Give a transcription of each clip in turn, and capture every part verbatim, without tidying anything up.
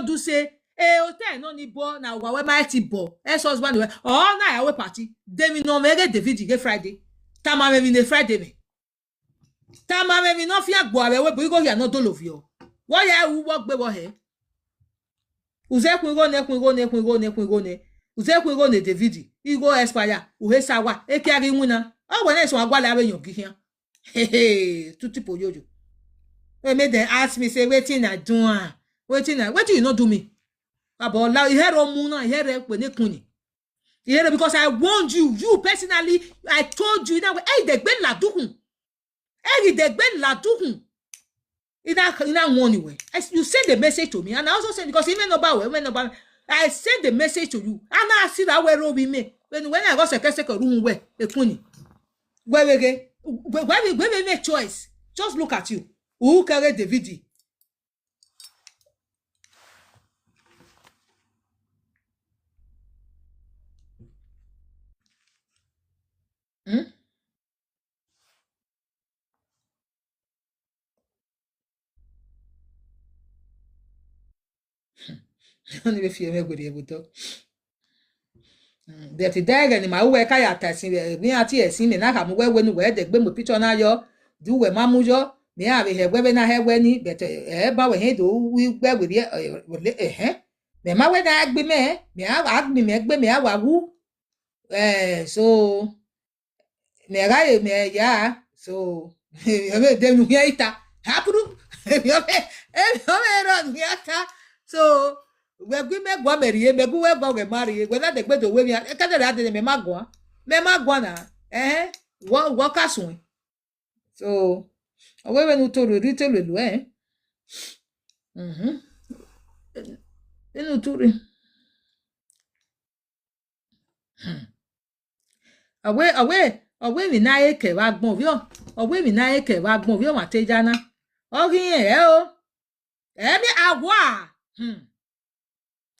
do say, eh, hotel no ni bo, na wa we mighty bo. Ex husband we. Oh, na ya we party. Dem no me get David get Friday. Tama me ni Friday me. Tama me ni no fi agbo awe we bo igo ya no do love yo. Wo ya u wo gbe wo he. Uze kun go ne, kun go ne, kun go ne, kun go ne. Uze kun go ne David. Igo expire. Uhe sawa. E ki ari wuna. O we na so agwa le awe yo gi hian. Hey, hey, two people yo yo. When make dem ask me, say, "Wetin I do am? Wetin I, wetin you no do me?" Abola, you hear Omuna, you hear Ekpene Kuni. You hear, because I warned you, you personally, I told you that way. Hey, they been la duhun. Hey, they been la duhun. In that, in that one way. I, you send the message to me, and I also send, because even number, even number, I send the message to you. And I see that way, Robi me. When, when I go second, second room, where, Ekuni. Where we get, where, where we, where we make choice. Just look at you. Who carry the V D? Hmm? Oni be fie me gwe de buto. But dege ni ma uwe ka ya ta si we, mi ati e si me na ka mu we we nu we de gbe mo picture na yo. Du we ma mu yo. Me a be he we we na he we ni, but, eh, ba we he do we we we de, eh, we le, eh, eh. Me ma we na gbe me, me a wa gbe me gbe me a wa wu. Eh, so, me ga ye me ya. So, me be de nu ya ita. Hapuru. Me be, e me ro nu ya ta. So, we gbe me gwa me ri, me gu we gwa we ma ri. We na de gbe do we mi. E ka de ra de me ma gwa. Me ma gwa na. Eh, wo, wo ka sun. So, awe we nu to ri to le lu, eh. Mhm. Enu to ri. Hmm. Awe, awe, awe mi na eke wa gbon vio. Awe mi na eke wa gbon vio ma te jana. Ogi yen e o. Emi awa. Hmm.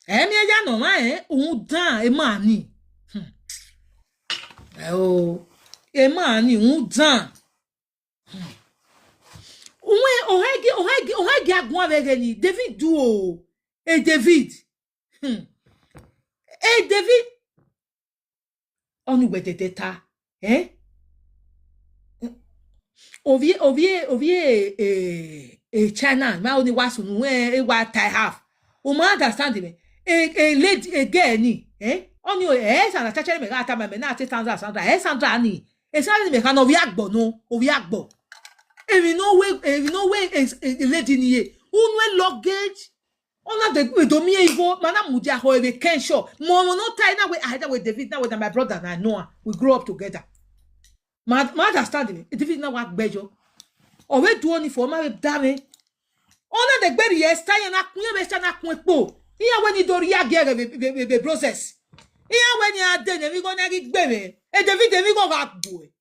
Emi eya no ma, eh, un dan, e ma ni. Hmm. E o. E ma ni, un dan. Hmm. Uwe, ohegi, ohegi, ohegi agun avege ni. David do o. E David. Hmm. E David. Onu we de de ta. Eh? Ovie, ovie, ovie, eh, eh, China, ma oni wa sunu, eh, eh, wa tie half. O ma understand me. Eh, eh, lady, eh, girl ni, eh? Oni o, eh, sa na chacha me ga ta me, me na te Sandra, Sandra, eh, Sandra ni. Eh, Sandra ni me ka no vi agbo no, o vi agbo. Eh, we no we, eh, we no we, eh, eh, lady ni ye. Unu e luggage. Ona de gbe do mi e ivo, mana mu dia ho eve kensho. Mo, mo no tie na we, I, that way David, na we na my brother, na I know am. We grow up together. Ma, ma understand me. David na wa gbejo. O we do oni for ma we da me. Ona de gbe ri Esther ya na kun ye be Esther na kun epo. Iya we ni do ri ya ge be, be, be, be process. Iya we ni ade ne mi go na gi gbe me. E David e mi go ga gbo e.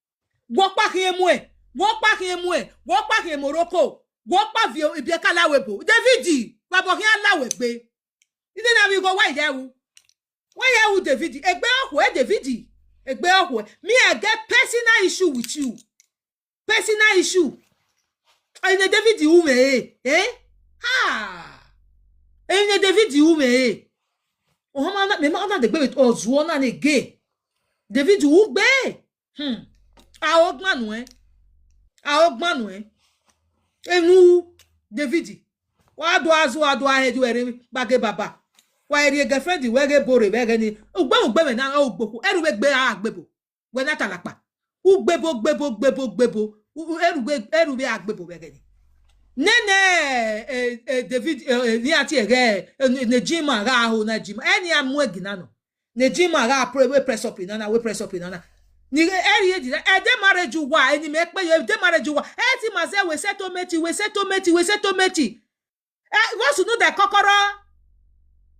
Wo pa kin emu e. Wo pa kin emu e. Wo pa kin Morocco. Wo pa vi ibi e ka lawe bo. David, babo kin alawe gbe. Ide na mi go wa ide wu. Wa ye wu David. Egbe oku e David. Egbe oku e. Me, I get personal issue with you. Personal issue. Ayi ne David u me e. Eh? Ha. Ayi ne David u me e. O ma na, me ma na de gbe o zuo na ne ge. David u gbe. Hmm. A o gbanu e. A o gbanu e. Enu David. Wa do azu, wa do ahe ju ere bage baba. Wa eri girlfriend we ge bore we ge ni. Ugbe ugbe me na o gboku. Eru we gbe a gbebo. We na talakpa. Ugbebo, gbebo, gbebo, gbebo. U, u, eru we, eru we a gbebo we ge ni. Nene, eh, eh, David, eh, eh, ni ati ege, eh, ne, ne Jima ga ho na Jima. Eni a mu egi na no. Ne Jima ga pre-, we press up inana, we press up inana. Ni, eh, eri ye di, eh, de marriage wa, eni me pe ye, de marriage wa. Eh, ti ma se we settlement, we settlement, we settlement. Eh, once you know the kokoro,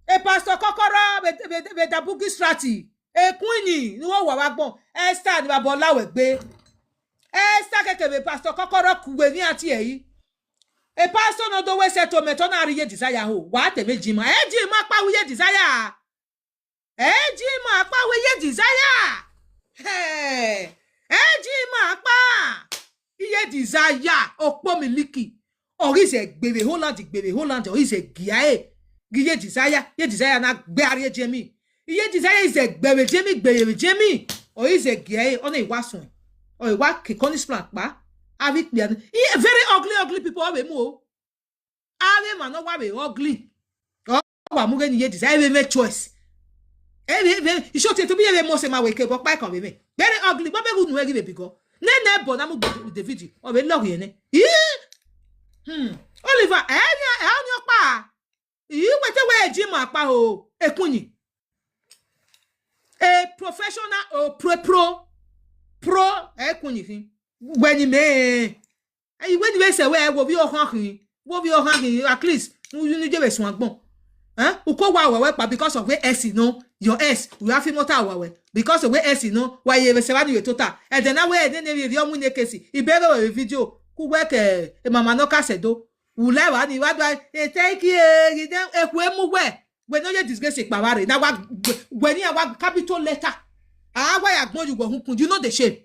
a pastor kokoro, be, be, be the boogie strati, a queenie, ni wo wa wa gbon. Esther ni babo lawe gbe. Esther keke be pastor kokoro kuwe ni ati eyi. A pastor no do we settlement, ona ri ye desire ho. Wa te me Jima. Eh, Jima pa we ye desire. Eh, Jima pa we ye desire. Hey. Eh, Jima pa. Iye desire. Opo miliki. Orize gbere Holland, gbere Holland, orize giae. Gi ye desire, ye desire na gbe ari ye jemi. Ye desire is a gbe we jemi, gbe ye we jemi. Or is a gay, on a was one. Or a wa kikoni splan pa. Avi kpian. Ye very ugly, ugly people, abe mo. Abe man, no wa be ugly. Or wa mu geni ye desire, we make choice. Ebe, ebe, you should to be a most ma wake up, by come me. Very ugly, but be good no give it because. Ne ne bo na mu go with the video. Or we log ye ne. Ye? Hmm. Oliver, eh, eh, on your pa. Ye wete we gym akpa o. Ekunyi. A professional or pro, pro, pro, ekunyi fin. When you may. And when you say, "Well, wo bi o han hin, wo bi o han hin," at least, you, you, you give us one bone. Huh? Uko wa wa pa because of where S no, your S, we have him water wa we. Because of where S no, why you say, "What you total?" And then now where then you your money case, he better a video, who work a mama no case do. Ule wa ni wa do, eh, thank you, eh, then, eh, kwe mu we. We no ye disgrace pa wa re. Na wa, we ni wa capital letter. Ah, why I gbon you go hun kun? You know the shame.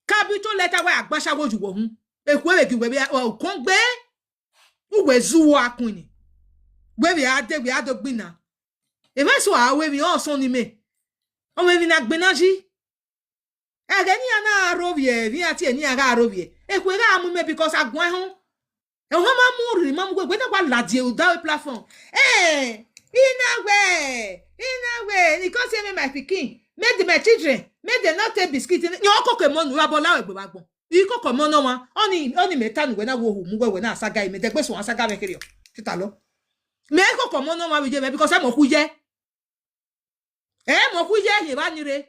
Capital letter why I gbasha wo you go hun. E kwe we gi we bi, o kon gbe. U we zu wa kun ni. We we ade, we ado gbina. E me so a we mi o son ni me. O we mi na gbina ji. Ege ni ana arovie, vi ati eni aga arovie. E kwe ga amu me because agwan hon. E ho ma mu ri ma mu gwe na wa la die u da platform. Eh, in a way, in a way, ni come say me my pikin, make the my children, make them not take biscuit. Ni o koko mo nu abola egbe wa gbon. I koko mo no wa. Oni, oni me tanu we na wo hu mu we we na saga me de gbe so saga me kiri o. Tita lo. Me koko mo no wa we je me because e mo ku ye. E mo ku ye ye ba ni re.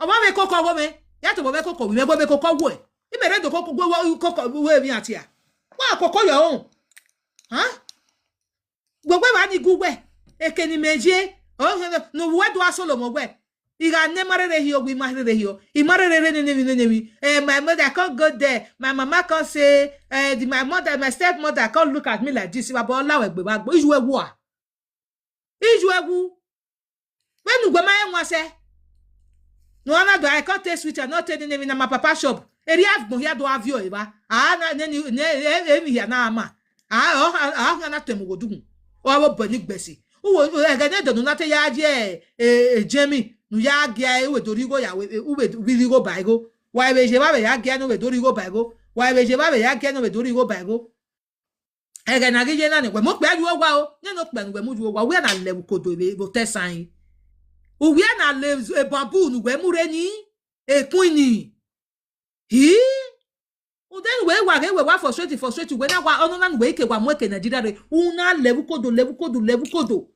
Obo me koko wo me. Ya to bo me koko we me bo me koko wo. I me re do koko wo koko we mi ati a. Wa koko yo o. Ha? Gbogbo wa ni gu we. Eke ni meje. O no we do asolo mo we. I ga ne mare re hi o, we mare re hi o. I mare re re ne ne mi ne ne mi. Eh, my mother can't go there. My mama can't say, eh, the, my mother, my stepmother can't look at me like this. Wa bo la we gbe wa gbo. Iju ewu a. Iju ewu. When you go my one say, "No, I do, I can't taste sweet, I not take the name in my papa shop." Eri agbon ya do avio eba. Ah, na ne ni ne e mi ya na ama. Ah, oh, ah, na temu go dugun. O wo bani gbesi. Uwo ege ne do na te ya je e jemi. Nu ya ge e we dori go ya we, we dori go bai go. Wa we je ba we ya ge no we dori go bai go. Wa we je ba we ya ge no we dori go bai go. Ege na gi ye na ni we mo pe aju wa o. Ni no pe nu we mu ju wa. We na le kodo be bo te san. U we na le e babu nu we mu re ni. E kun ni. Hi? U den we wa ge we wa frustrate, frustrate we na wa onu na we ke wa mo ke Nigeria re. U na le kodo, le kodo, le kodo.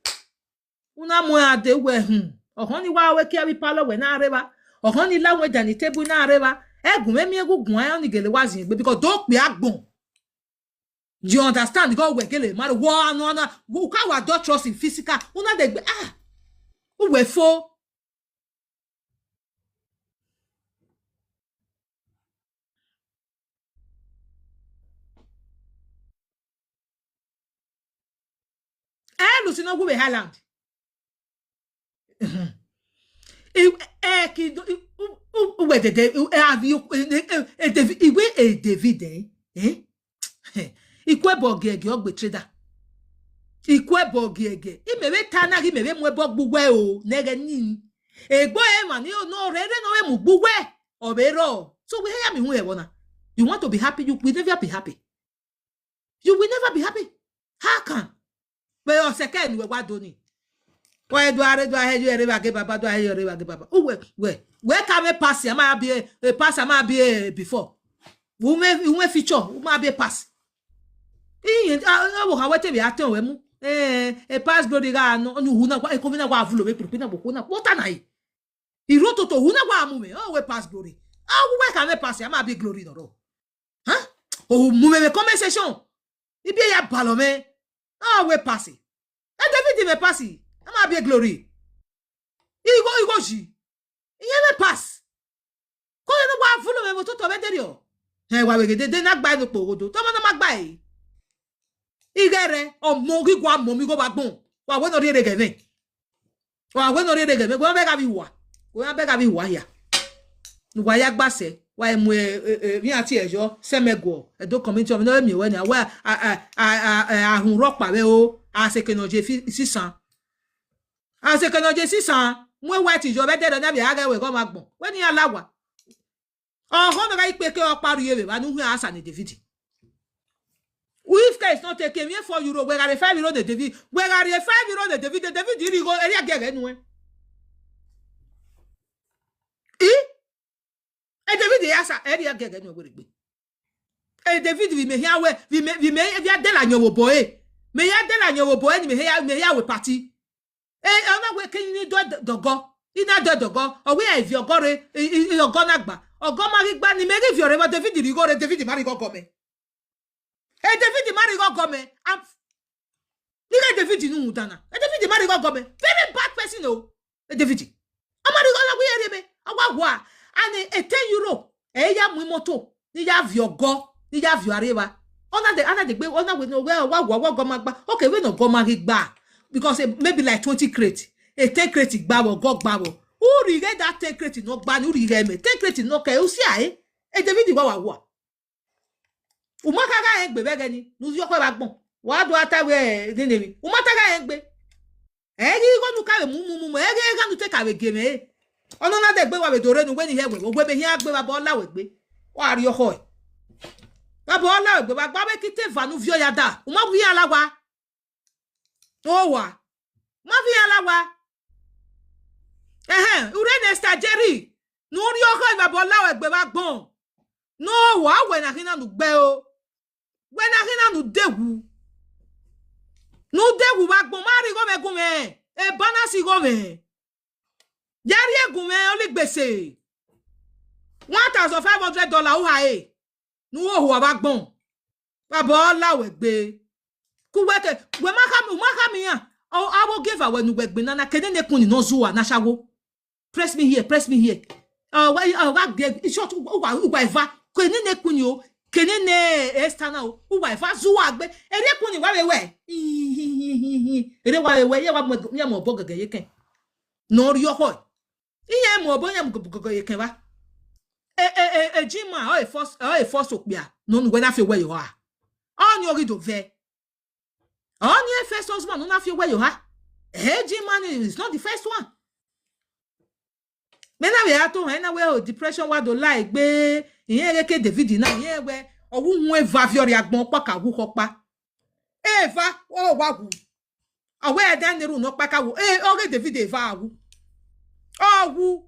U na mo ade we hmm. Ohon ni wa we ke abi palo we na re ba. Ohon ni la we dani tebu na re ba. E gun me mi e gu gun ayo ni gele wa zin gbe because do pe agbon. You understand? God we gele mare wo anu ana. U ka wa do trust in physical. U na de gbe ah. U we fo. Eh, Lucy no gube Highland. Eh, ki do u we de de e avi e David, iwe e David eh. Eh? Ikwe bo gege ogbe trader. Ikwe bo gege. Imebe tana gi mebe mwe bo gbuwe o nege ni. Egbo e ma ni o no re re no we mu gbuwe. Obero. So we hear me we wona. You want to be happy, you will never be happy. You will never be happy. How can? But o second we wa do ni. Why do are do are you ever get baba do are you ever get baba? Oh we we we can me pass am I be a pass am I be a before. Ume ume feature ume be pass. Iye awo ha wete be aton we mu. Eh e pass glory ga no ni hu na kwa e ko na kwa vulo be purpi na bo ko na. What na yi? Iro toto hu na kwa mu me. Oh we pass glory. Ah we can me pass am I be glory no ro. Huh? Oh mu me comment section. Ibi ya balo me. Ah we pass. E David me pass. Am I be glory. Igo igo ji. Iye me pass. Ko ye no wa vulo me mo toto be deri o. He wa we de de na gba no pogodo. To mo na ma gba e. Igere o mo gi gwa mo mi go ba gbon. Wa we no re re gene. Wa we no re re gene. Go be ga bi wa. Go be ga bi wa ya. Wa ya gba se. Wa mu e, e, e, mi ati ejo, semego, Edo community of no mi we ni, wa, a, a, a, a, a, ahun ropa we o, a se ke no je fi, sisan. A se ke no je sisan, mu e white jo be de na bi a ga we go ma gbon. We ni alawa. Oho no ga ipe ke o paru ye we, ba nu hu asa ni David. If case not take me four euro, we ga five euro de David. We ga five euro de David, de David iri go, eri agere nu e. E? E David ya sa, eri agere nu e we regbe. E David, we me here we, we me, we me, we are de la nyowo boy. Me ya de la nyowo boy, ni me here, me here we party. E, ona we ke ni do dogo. Ina do dogo. O we e vi ogo re, e, e, e ogo na gba. Ogo ma ri gba ni me ri vi ore, but David ri go re, David ma ri go go me. E David ma ri go go me. Am, ni ga David nu dana. E David ma ri go go me. Very bad person o. E David. Ama ri go na we ere me. Awa wa. And e, e ten euro. E ya mu moto. Ni ya vi ogo. Ni ya vi areba. Ona de, ana de gbe, ona we no we wa wa wa go ma gba. Okay, we no go ma ri gba. Because e, maybe like twenty crate. E ten crate gba wo, go gba wo. Uri ge that ten crate no gba ni, uri ge me. Ten crate no ke, u si aye. E David wa wa wa. Umaka ga egbe be gani, nu yo ko ba gbon. Wa do ata we, ni ni mi. Umata ga egbe. E gi go nu ka we mu, mu, mu, mu. E gi ga nu te ka we ge me. Ono na de gbe wa we do re nu we ni he we. O gbe me hia gbe ba bo la we gbe. Wa ri oho e. Ba bo la we gbe, ba gba we kite va nu vio ya da. Uma vi ala wa. O wa. Ma vi ala wa. Ehe, ure ne sta Jerry. Nu ri oho e, ba bo la we gbe ba gbon. No wa, we na hina nu gbe o. We na hina nu dewu. Nu dewu ba gbon, ma ri go me gun me. E bana si go me. Yari egun me, oli gbese. One thousand five hundred dollar u ha e. Nu o hu aba gbon. Baba ola we gbe. Ku we ke, we ma ha mi, ma ha mi ya. O, I will give away nu we gbe nana, kene ne kuni no zuwa na shawo. Press me here, press me here. Uh, wa, uh, wa ge, in short, u wa, u wa eva. Kene ne kuni o, kene ne estana o, u wa eva zuwa gbe. Ere kuni wa we we. Ere wa we we, ye wa mo, ye mo bo gege ye ken. No ri oho. Iye mo bo ye mo gege ye ken wa. E, e, e, e, Jima, o e force, o e force okpia. No, no, we na fi we yo ha. O ni ori do ve. O ni e first husband, no na fi we yo ha. E, Jima is not the first one. Me na we ato, he na we o depression wa do la egbe. Iye re ke David na, iye we. O wu hu e va fi ori agbon pa ka wu ho pa. Eva, o wa wu. Awe ya dan neru no pa ka wu. E, o ge David eva wu. O wu.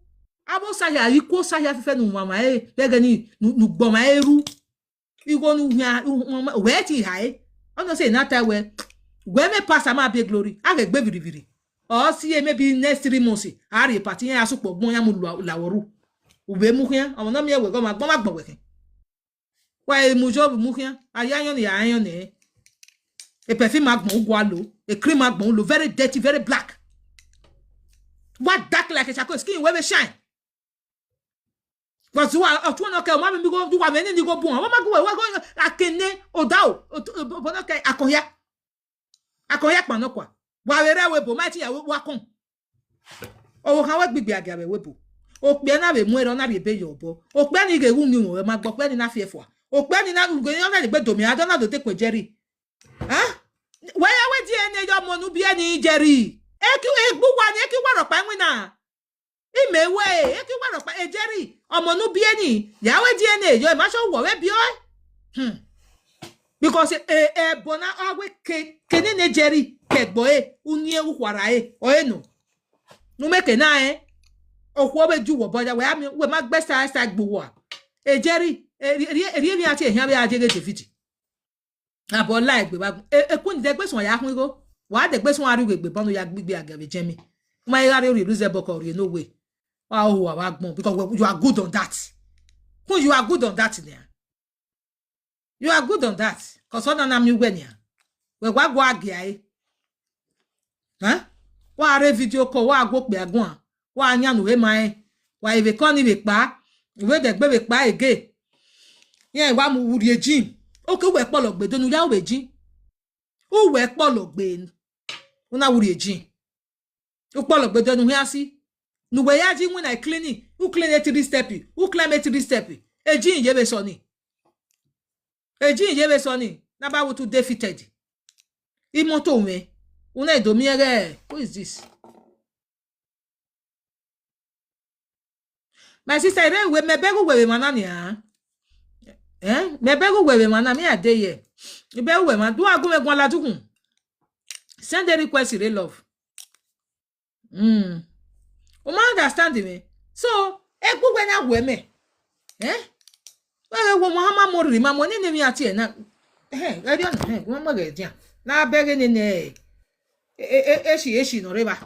Abo sa ya, iko sa ya fefe nu mama e. Be ge ni, nu, nu gbo ma eru. Igo nu hia, u, u, we ti ha e. Ono se na ta we. We me pass ama be glory. A ge gbe viri viri. O si e maybe next three months. A ri party ya su po gbon ya mu la, la woru. U be mu hia, awon na mi e we go ma gbon ma gbon we ken. Wa e mu job mu hia, a ya yan ya yan ne. E perfume agbon u gwa lo, e cream agbon lo, very dirty, very black. Wa dark like a charcoal, skin we be shine. But you are, otu no ke, o ma mi go, you are many ni go bun. Wa ma go, wa go, akene, odao, otu, o, bo no ke, akoya. Akoya pa no kwa. Wa we re we bo, ma ti ya we wa kon. O wo kan we gbigbe age we we bo. O pe na we mu ero na we be yo bo. O pe ni ge wu ni wo ma gbo pe ni na fi efo. O pe ni na u ge yo na le gbe do mi, ado na do te kwe Jerry. Huh? We ya we D N A yo mo nu bi e ni Jerry. E ki e gbu wa ni, e ki wa ro pa nwi na. Ime we, e ki wa ro pa e Jerry. Omo nu bi e ni. Ya we D N A yo, e ma so wo we bi o. Hmm. Because e, e, bona awe ke, kene ne Jerry, ke gbo e, u ni e u hwara e, o e no. Nu me ke na e. O kwo be ju wo bo ya, we ami, we ma gbe sa, sa gbo wa. E Jerry, e, ri, ri, ri, ri ati e hia be a je ge David. Abo la egbe ba. E, e kun de gbe sun ya kun go. Wa de gbe sun ari we gbe bonu ya gbigbe age be jemi. Ma e ari ori ruze boko ori no way. Wa o wa wa gbon, because we, you are good on that. Kun, you are good on that there. You are good on that. 'Cause ona na mi we nia. We wa gwa agi ai. Huh? Wa re video call, wa gwo pe agun. Wa nya nu he mai. Wa eve ko ni we pa. We de gbe we pa ege. Ye wa mu wuri ejin. Okay, we polo gbe donu ya we jin. U we polo gbe. Una wuri ejin. U polo gbe donu he asi. Nu we ya ji when I clean it. U clean it three step. U climb it three step. Eji ye be soni. Eji ye be soni. Na ba wutu defeated. Imoto me. Una do mi ere. Who is this? My sister, ibe we me begu we mana ni a. Eh? Me begu we mana mi ade ye. Ibe we ma do agu me gwa la dukun. Send a request re love. Mm. O ma understand me. So, e gu we na we me. Eh? Were wo mo ha ma mo ri ma mo ni ni mi ati e na. Eh, e ri ona, eh, wo mo ge dia. Na bege ni ni. E, e, e, e shi, e shi no re ba.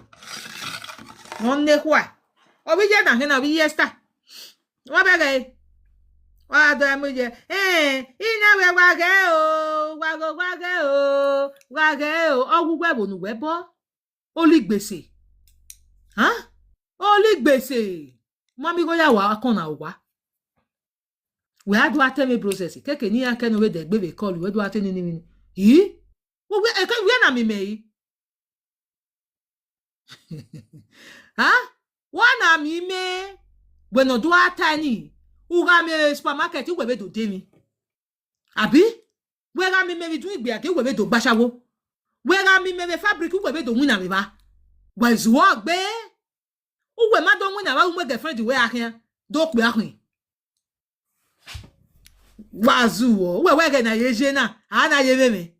No ne kwa. O bi je na he na bi yesta. Wa bege. Wa do mu je. Eh, ina we wa ge o, wa go wa ge o, wa ge o. Ogu gwe bo nu gwe bo. Oli gbese. Huh? Oli gbese. Mami go ya wa akona wa. We a do ate me process. Keke ni ake no we de gbe we call. We do ate ni ni ni. Yi? Wo we e ka we na mi me yi. Huh? Wa na mi me. We no do ate ni. U ga me supermarket we be do de mi. Abi? We ga mi me bi du igbe ake we be do gbashawo. We ga mi me be fabric we be do win na me ba. We zuo gbe. Uwe ma do win na wa uwe girlfriend we ahian. Do pe ahin. Wa zuo. Uwe we ge na ye je na. A na ye me me.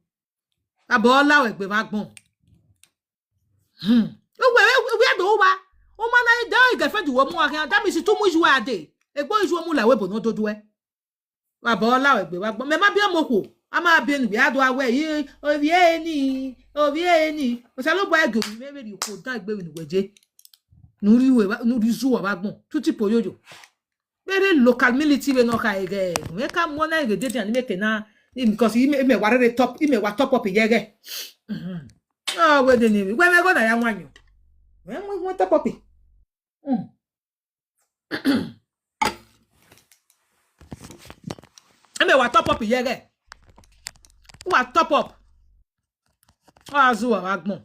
Abo la we gbe ma gbon. Hmm. Uwe we we do wa. O ma na ye do girlfriend wo mu ahian. That means too much wa de. Egbo izu mu la we bo no do do e. Wa bo la we gbe wa gbon. Me ma bi omo ko. A ma bi nu bi adu awe yi. Obi eni. Obi eni. O sa lo bo ego mi me be ri ko da gbe mi nu we je. Nu ri we wa, nu ri zu wa ba gbon. Tuti po yoyo. Very local military we no ka ege. Me ka mo na ege de de ni me ke na. Because i me, i me wa re top, i me wa top up ye ge. Mhm. Oh, we de ni. We me go na ya wanyo. We mo mo top up. Mm. Eme wa top up yege. Wa top up. Wa zu wa gbon.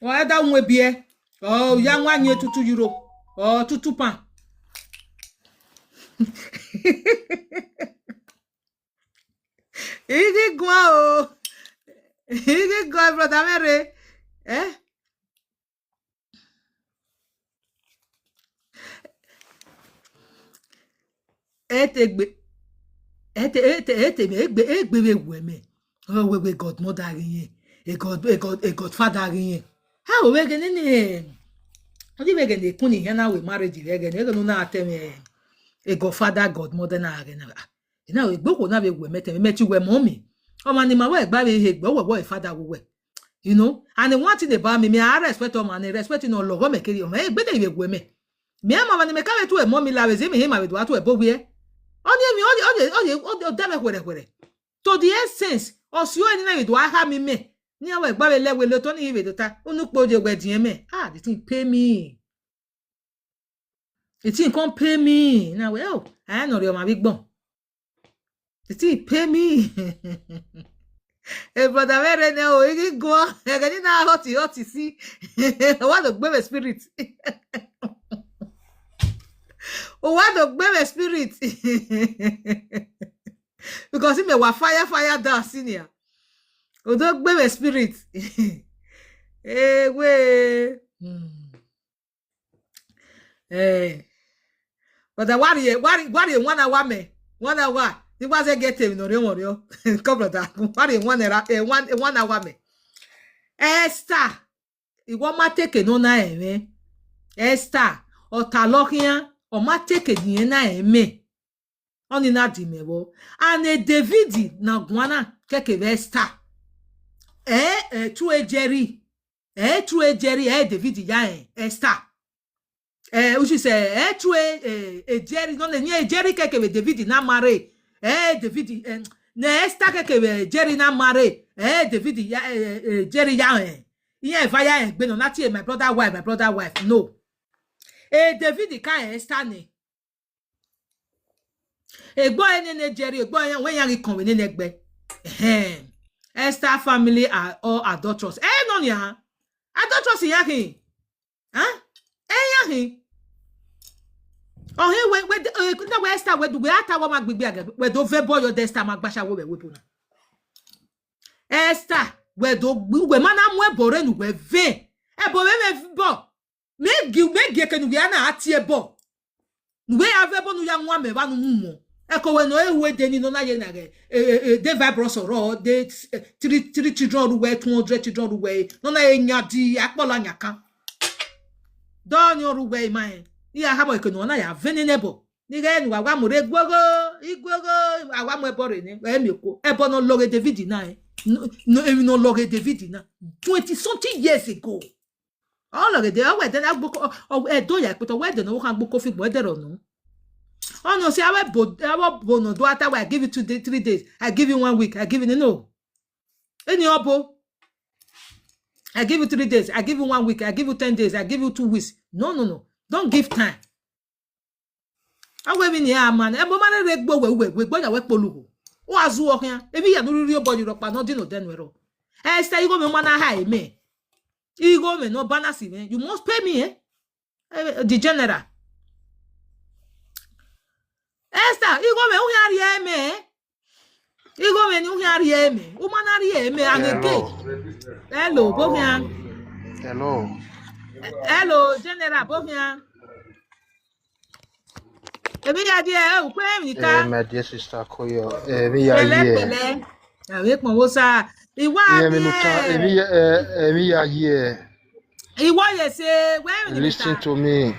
Wa da nwe bie. Oh, ya nwa nye tutu euro. Oh, tutu pound. Igi gwa o. Igi gwa, brother Mere. Eh? Ete gbe, ete, ete, ete me egbe, egbe we we me. Oh, we, we godmother yin. E god, e god, e godfather yin. Ha, we ge ni ni. Ndi we ge ni kuni he na we marriage we ge ni, e ge no na ate me. E godfather, godmother na ge na. You know, egbe ko na we we me te me ti we mo mi. O ma ni ma we gba we he gbe we we father we we. You know, and the one thing about me, me, I respect all man, I respect you no logo me kiri. Me, but they will me. Me, mama ni me ka we to e mo mi la we zi me he ma we do to e bo we. Only me, only, only, only, only, only, dame kwere kwere. To the essence, o si o ni na we do ha mi me. Ni awe gba we le we lo to ni we do ta. Unu po je we di me. Ah, the thing pay me. The thing come pay me. Now, well, I know your my big bone. The thing pay me. Hey, brother, where are you? You go. I can now hot, hot, see. What the baby spirit? What the baby spirit? Because he may wa fire, fire down, senior. Odo baby spirit. Hey, way. Hmm. Eh. But I worry, worry, worry one hour me. One hour. The was a get him no real worry. Come, brother. Worry one hour, eh, one, one hour me. Esther. Iwo ma take no na eme. Esther. Otalokia. O ma take ni na eme. Oni na di mewo. And e David na guana keke ve Esther. Eh, eh, tu e Jerry. Eh, tu e Jerry, eh, David ya, eh, Esther. Eh, ushi se, eh, tu e, eh, e Jerry, no, ne, ni e Jerry keke ve David na marry. Eh, David, eh, ne Esther keke ve Jerry na marry. Eh, David ya, eh, eh, Jerry ya, eh. Iye va ya, eh, gbe no, na ti, eh, my brother wife, my brother wife. No. Eh, David ka, eh, Esther ne. Egbo ene ne Jerry, egbo ene, we ya ri kan we ne ne gbe. Ehem. Esther family are all adulterous. Eh, no ni ha. Adulterous ya hin. Huh? Eh, ya hin. Oh, hey, wait, wait, uh, no, where Esther, where do we ata wa magbigbi aga, where do ve boy your Esther magbasha we we puna. Esther, where do we, we mana mwe bore nu we ve. E bo we ve bo. Me gi, me gi ke nu we ana ati e bo. Nu we ave bo nu ya nwa me ba nu mu mo. E ko we no e we de ni no na ye na ge. E, e, e, de vibros oro, de, eh, three, three children ru we, two hundred children ru we. No na ye nya di, akpola nya kan. Don yo ru we mai. Iya ha bo ke no na ya ve ni ne bo. Ni ge ni wa wa mo re gbogo, igbogo, wa wa mo e bo re ni. E mi ko. E bo no lo ge David na, eh. No, no, e mi no lo ge David na. Twenty something years ago. All of the, oh, wait, then I book, oh, oh, eh, do ya, but where the no can book coffee, where the no. Oh, no, see, I will bo, I will bo no do after I give you two day, three days. I give you one week. I give you, no. Any obo. I give you three days. I give you one week. I give you ten days. I give you two weeks. No, no, no. Don't give time. Awe mi ni a man. E bo man re gbo we, we, we, gbo ya we polugo. O azu o kan. E bi ya no ri obo ni ro pa no di no den we ro. E se igo me mana ha eme. Igo me no bana si me. You must pay me, eh? Eh, the general. Esther, igo me u ya ri eme, eh? Igo me ni u ya ri eme. U mana ri eme, and again. Hello, bo ya. Hello. Hello, general, bo ya. Ebi ya di e, o pe mi ta. Eh, my dear sister Koyo, eh, mi ya Pẹ̀lẹ́, ye. Pẹ̀lẹ́. Awe pon wo sa. Iwa Ye mi ni ta, eh, mi ye, eh, eh, mi ya ye. Iwo ye se, we mi ni Listen ta. To me.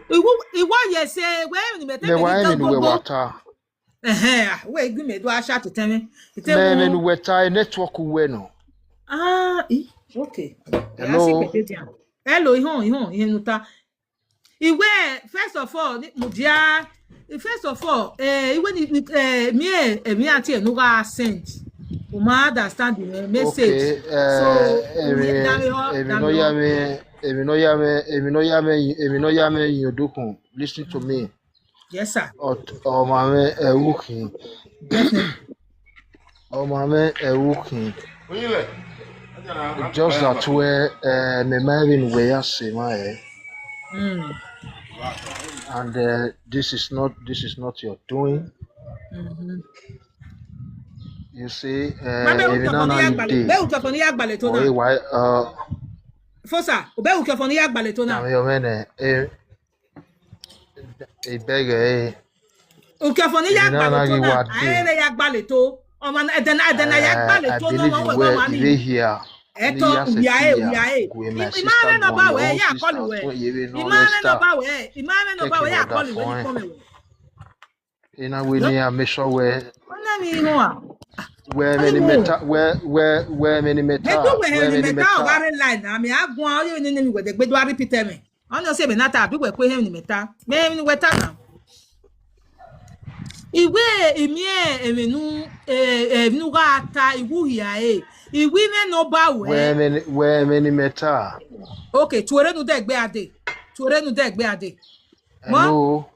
Iwo, iwo ye se, we mi ni Me ta. wa mi ni we wata. Eh, eh, we gi me do asha to tell me. Ite Me wo. Me ni we ta, e network we no. Ah, i, okay. Hello. Hello, ihon, ihon, ihon ta. Iwe, first of all, ni, mudia, first of all, eh, iwe ni, ni, eh, mi, eh, eh, mi ati e no ga send. O ma understand the message. Okay, eh, So, emi, we, that we all, emi that no we ya all. Me, emi no ya me, emi no ya me, emi no ya me yodukun. Listen to me. Yes, sir. Ot-, o ma me, eh, wuki. Definitely. O ma me, eh, wuki. It's just that we, eh, me ma even we ya se ma, eh. Mm. And, eh, this is not, this is not your doing. Mm-hmm. You see, eh, Mama, even uka now foni ya you gbale, dey. Be uka foni ya gbale to Oye, na. Why, uh, Fosa, be uka foni ya gbale to na. Na me, o me ne, eh, I beg, eh. Uka foni ya Even now gbale to you na. Are dey. Aye ya gbale to. O ma na, then, then ya Eh, gbale I to no believe one you we were, one you were here. Eto, uya e, uya e. With my sister Imane no ba we, ya call we. Imane no ba we, Imane no ba we, ya call we, ni come we. Ina we ni a make sure we. Ona mi ho a. We many meta, we, we, we many meta. Eto we many meta o bare line. Ami agun ayo ni ni we de gbe do repeat me. Ono se be na ta bi we pe he ni meta. Me ni we ta na. Iwe emi e, emi nu, eh, eh, nu ga ta iwu hia e. Iwi me no ba we. We many, we many meta. Okay, tuore nu de gbe ade. Tuore nu de gbe ade. Hello.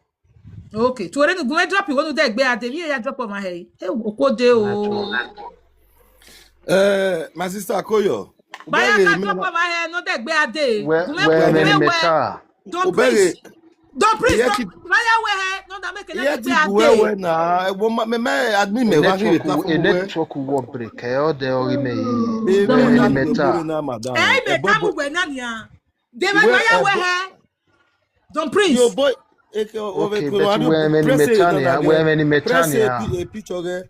Okay, tuore nu gume drop iwe nu de gbe ade. Mi ya drop on my head. Eh, okode o. Eh, my sister Koyo. Baya ka drop on my head, no de gbe ade. We, we many meta. Don't please. Don't please. Don't, Maya we he, no da make it. Iye ti gbe we na. Wo ma, me, me admin me wa ki ta fu we. Network wo break e o de o ri me yi. Me, me meta. Eh, me ta mu we na ni a. De Maya we he. Don't please. Yo boy, eke o ve ko wa we many meta ni a, we many meta ni a. Picture ge.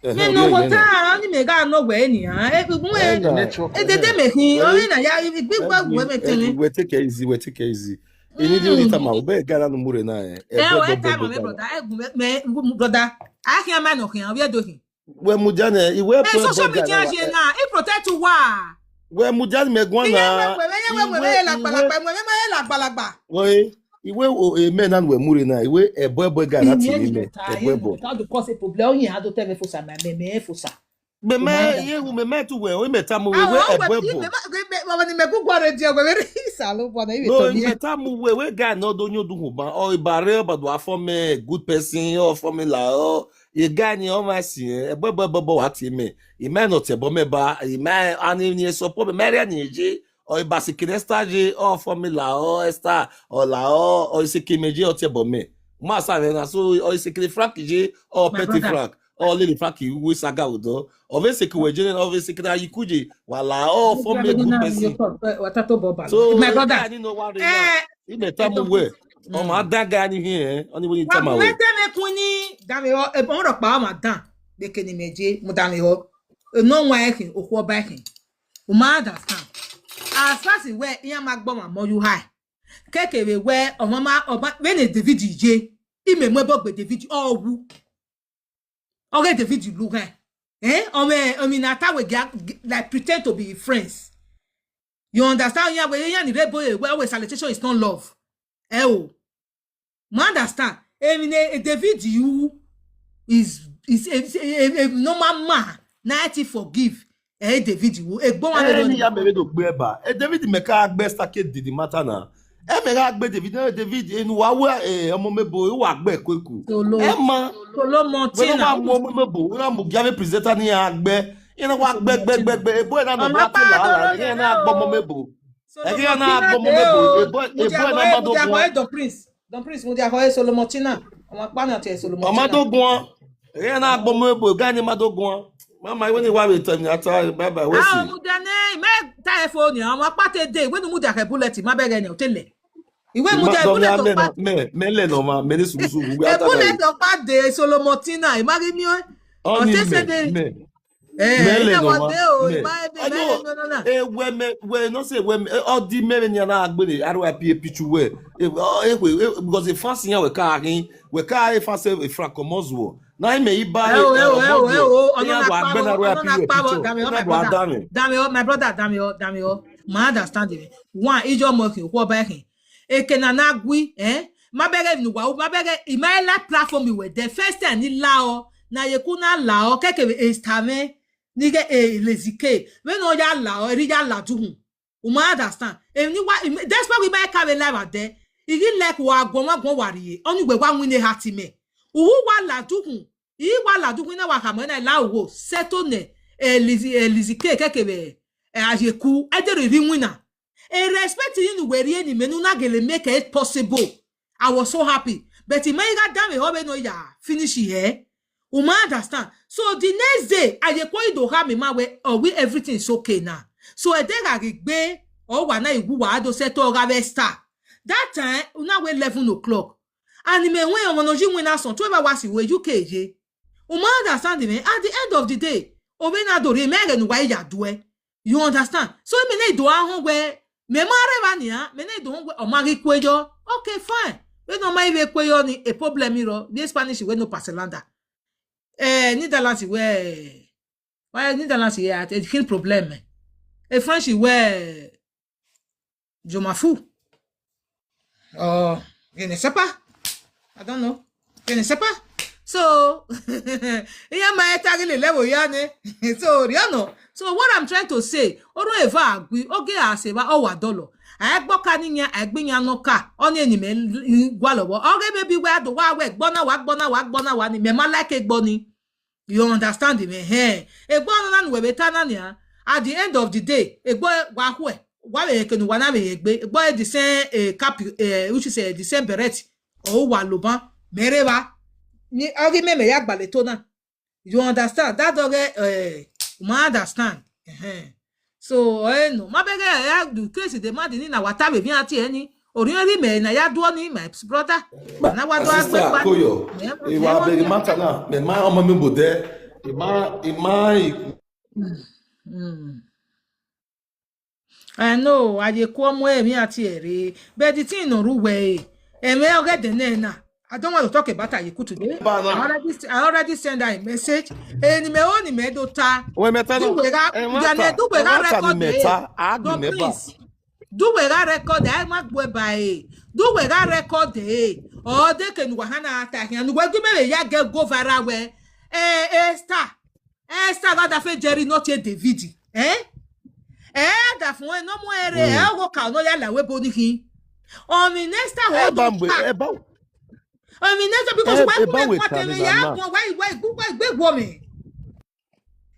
Me no water, ani me ga no we ni a. E gun e. Network. E de de me hin, o na ya ibi gba we me tele. We take it easy, we take it easy. Ini di oni tama, o be ga na no mure na e. E o e tama me brother, e gun me brother. A hin ma no hin, we do hin. We mu jane, iwe e social media je na, e protect wa. We mu jane me gwan na. Iwe we we we la gbalagba, we me la gbalagba. We iwe o e me na we mure na, iwe e bo e bo ga na ti ni me. E bo e bo. How to cause a problem? Only how to tell me for some me me for some. Me me ye wu me me tu we, o me ta mu we e bo e bo. Mama ni me ku gwa radio we we sa lo bo na iwe to ni. No, me ta mu we we ga no do nyo du hu ba. O ibare ba do afo me good person, o fo me la o. Ye ga ni o ma si e bo e bo e bo wa ti me. I me no te bo me ba, i me ani ni support me me re ni je. O iba si kine star je, o fo me la o Esther, o la o, o si ki me je o te bo me. Masa na so o sekere Frank je, o My Petty brother. Frank, o Lily Frank we saga udo. O ve sekere we jene, o ve sekere Ayikuje. Wala, o form a good person. Watato boba. So My brother. I didn't know what Eh, they tell me where. Oh my, that guy in here, only when you tell my way. Wagumete me kuni dame o e bon ro pa ma dan. Be ke ni meje mu dame o. No wa ekin, okwo ba ekin. O ma understand. As far as we iya ma gbo ma mo you high. Keke we we o ma ma o ba we ni David je. Ime mo bo gbe David o wu. Oge David lu gan. Eh? O me o mi na ta we ga- like pretend to be friends. You understand? Yeah, we yeah ni rebo we we salutation is not love. Eh o. Ma understand. I mean, a, a David you is is a, a, a, a normal man. Ninety forgive. Eh, David you. E gbon wa Eh, lo ni ni. ya mere do gbe ba. Eh, David me ka gbe stake di di matter na. Eh, me ka gbe David, eh, David enu wa we, eh, omo me bo, wa gbe kweku. Solo. Eh, ma. Solo We no Montina. ma mo mo bo, we na mo give presentation ni agbe. You know wa gbe gbe gbe gbe. E boy na no Ọmọ ba ti la pàtó la. ló You yẹ na o. gbo mo me bo. Solo E ki na Montina gbo mo de me bo. o. E boy, e boy na Mudiafoe, ma do Mudiafoe gbo. Don Prince. Don Prince, Mudiafoe Solo Montina. Ọmọ pàtó ti Solo Montina. Ọmọ do gbo. E na gbo mo bo, ga ni ma do gbo. Mama, when you wa we tell me, I tell you, bye bye. We Ah, see. Mudia ne, me ta e phone ni, ọmọ pàtó de, we nu Mudia ke bullet, ma bẹ̀rẹ̀ ni o tele. Ìwé Ma Mudia do mi bullet a o me pa. na, me, me le no ma, me ni suru suru. We E ata bullet na. O pa de Solo Montina, e ma ri mi o. Only Ọtẹ se me, de. me. Eh, Me le ina no wa ma, de o, me. ma e be, I me know. le no no na. Eh, we me, we no say we me, eh, all the me ni na agbere, R Y P A picture we. Eh, oh, eh, we, eh, because the fans here we ka hin, we ka e fans e frank mozo. Na me iba Eh, o, eh, o, eh, o, eh, o, ọ̀nà Ya na wa pa gbe na o, R Y P ọ̀nà na A pa o, picture. dame o, Na my do wa brother. dame. Dame o, my brother, dame o, dame o. Ma understand me. One, ijo mo ki wo ba hin. E ke na na gwi, eh? Ma bẹ̀rẹ̀ ni wa, ma bẹ̀rẹ̀, i ma la platform we the first time ni la o, na ye ku na la o, keke we estame, ni ke e lezike. We no ya la o, eri ya la duhun. U ma understand. E ni wa, e me- that's why we ma ka we live at there. Igi like wa gbo wa gbo wa ri. Onu we wa win e hati me. U wa la duhun. I wa la duhun na wa ka mo na la wo. Seto ne. E lizi, e lizi ke ke ke we. E ajeku. E de ri win na. E respect you nu we ri ni me nu na gele make it possible. I was so happy. But i ma ga dame o be no ya finish here. U ma understand. So the next day, I dey call you to have me man where oh we everything is okay now. So I dey gari gbe or wa na iwu wa do set or have star. That time, una we eleven o'clock. And me when ọmọ no ji win us on twelve hours we U K je. U ma understand me. At the end of the day, o be na do re me re nu wa ya do e. You understand? So me na do ahun we me ma re ba ni a, me na do ahun we o ma ri kwejo. Okay, fine. We no ma ibe kwejo ni a problem iro. The Spanish we no paselanda. Eh, Netherlands we. Why Netherlands here at a kin problem? A French we. Jomafu. Oh, je ne sais pas. I don't know. Je ne sais pas. So, iya ma e tagi le level ya ne. So, you know. So what I'm trying to say, oro eva agwi, oge a se ba o wa dolo. A gbo ka ni nya, a gbi nya no ka. Oni eni me gwa lowo. Oge baby we do wa we gbo na wa, gbo na wa, gbo na wa ni me ma like gbo ni. You understand me? Hey, egbo no na we be ta na ni a. At the end of the day, egbo wa hwe. Wa we ke nu wa na we egbe. Egbo e the same eh, cap eh, which is eh, the same beret. O wa lo ban. Mere ba. Ni oge me me ya gbale to na. You understand? That dog eh, eh, ma understand. Eh. So, eh, no. Ma bege ya do crazy the man ni na wata be bi ati eni. Ori ori me na ya do ni my brother. Na wa do Sister agbe pa. Koyo, Yeah, e wa yeah, be yeah. Matter na, me ma omo mi bo there. E ma, e ma, e Mm. I know, I dey call mo emi ati ere. But the thing no ru we. Eme oge de ne na. I don't want to talk about Ayeku today. Ba na. I already, I already send her a message. Eni me oni me do ta. We me ta no. Do we ga, E ma ya ne ta. do we E ga ma ta ni record me e. ta. A Don ni me ba. Prince. Do we ga record e, ma gbe ba e. Do we ga record e. O de ke nu wa ha na ata hin. Nu we gbe me ya ge go viral we. Eh, eh, star. Eh, star ga da fe Jerry not yet David. Eh? Eh, da fun e no mo ere. Mm. Eh, o ka no ya la we bo ni hin. O mi next time E o ba do mbe, ta. E ba. O mi next time because E, wa e ku ba me we kwa ka te ni me na ya na. gbo wa wa gbo wa gbe gbo mi.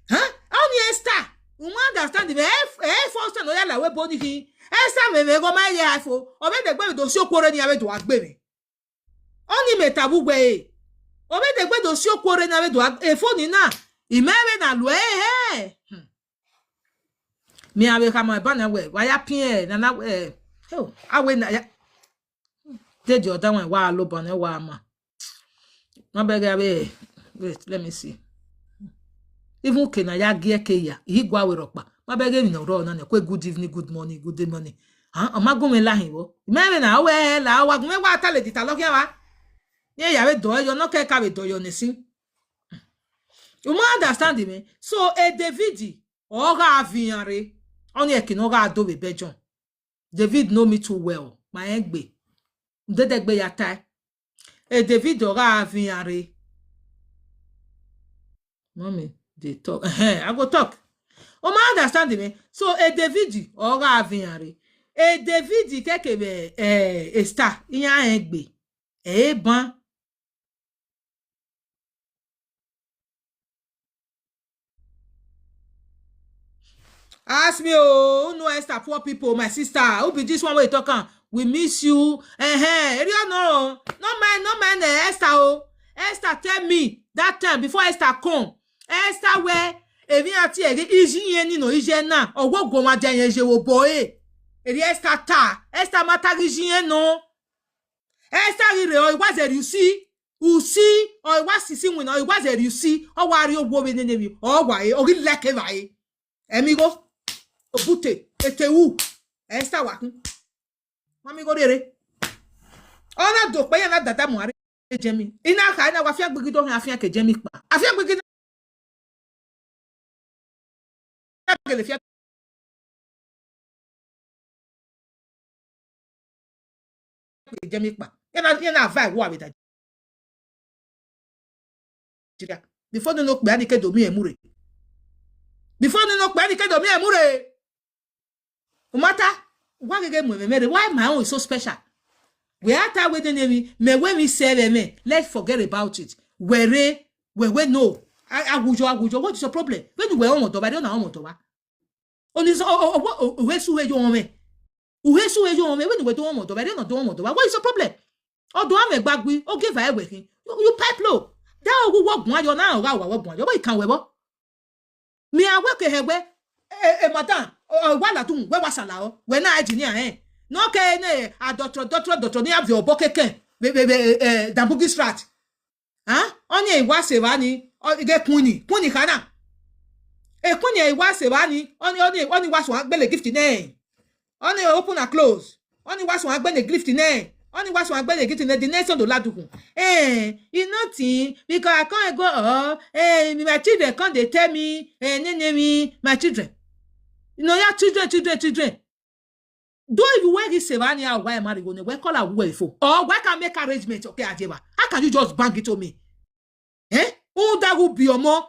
Huh? O mi Esther. U ma understand me. E, e for stand o ya la we bo ni hin. Esther me me go ma ye ha fo. O be de gbe mi do si okoro ni a be do agbe mi. Oni me tabu gbe e. Obe de gbe do si okwo re na be do a-, e phone na. Ime be na lu e he. Hmm. Mi ave kama ba na we, wa ya pin e, na na we. Oh, awe na ya. Dey the other one, wa lo ba na wa ma. Ma be ga be. Wait, let me see. Even ke na ya gi eke ya, i gwa we ropa. Ma be ga mi no ro na ne kwe good evening, good morning, good morning. Ha, o ma gun me la hin wo. Me me na we la wa gun me wa ta le di ta lo kia wa. Ye ya we do yo no ke ka we do yo ne sin. You ma understand me? So e David o ga avian re. Oni e kino ga do we be John. David know me too well. My egbe. Ndedegbe ya tai. E David o ga avian re. Mommy, dey talk. Ehen, I go talk. O ma understand me? So e David o ga avian re. E David keke be eh Esther. Iya egbe. E ban. Ask me, oh, who know Esther? Poor people, my sister. Who be this one wey talk am? We miss you. Eh, eh, area no, no mind, no mind eh, Esther. Oh, Esther tell me that time before Esther come. Esther where evi ati eri iji yen ni no ije na. Owo go ma je yen je wo boy. Eri Esther ta. Esther mata iji yen no. Esther rire o iwa zeri usi, usi o iwa sisi win o iwa zeri usi. O wa ri owo we nene mi o wa e o ri leke wa e. Emi go obute ete u. Esther wa kun. Mami go rere. Ona do pe ya na dada mo are jemi. Ina ka ina wa fi agbigi do hin afi ke jemi pa. Afi agbigi na gele fi jemi pa. Ina ina vai wo awe da. Nigeria. Before no no pe ani ke do mi emure. Before no no pe ani ke do mi emure. Umata, why gege mu ememere? Why my own is so special? We are tired with the name, me when we say me, let's forget about it. Where, where, where, no. Awujo, awujo, what is your problem? When you were on motoba, don't know motoba. On this, oh, oh, oh, oh, where su yo me? Where su yo me? When you were doing motoba, don't know doing motoba. What is your problem? Odo ame gbagbi, o give her everything. You, you pipe low. That ogu wo gun ayo na oga wa wo gun ayo. What you can we bo? Mi a we ke he we. E, e, madam, o, o, wa la dun, we wa sala o. We na engineer eh. No ke ne a doctor, doctor, doctor ni abi obo keke. Be be be eh, Dambugi strat. Huh? Oni e wa se wa ni, o ge kuni, kuni kana. E kuni e wa se wa ni, oni oni oni wa so agbele gift ne. Oni open and close. Oni wa so agbele gift ne. Oni wa so agbele gift ne the next on the ladukun. Eh, you nothing because I can't go oh, eh, my children come dey tell me, eh, nene me, my children. You know your children, children, children. Though if you wear this Sevania or why marry go we call her who for? Or why can make arrangement okay Ajeba? How can you just bang it to me? Eh? Who that will be your mom?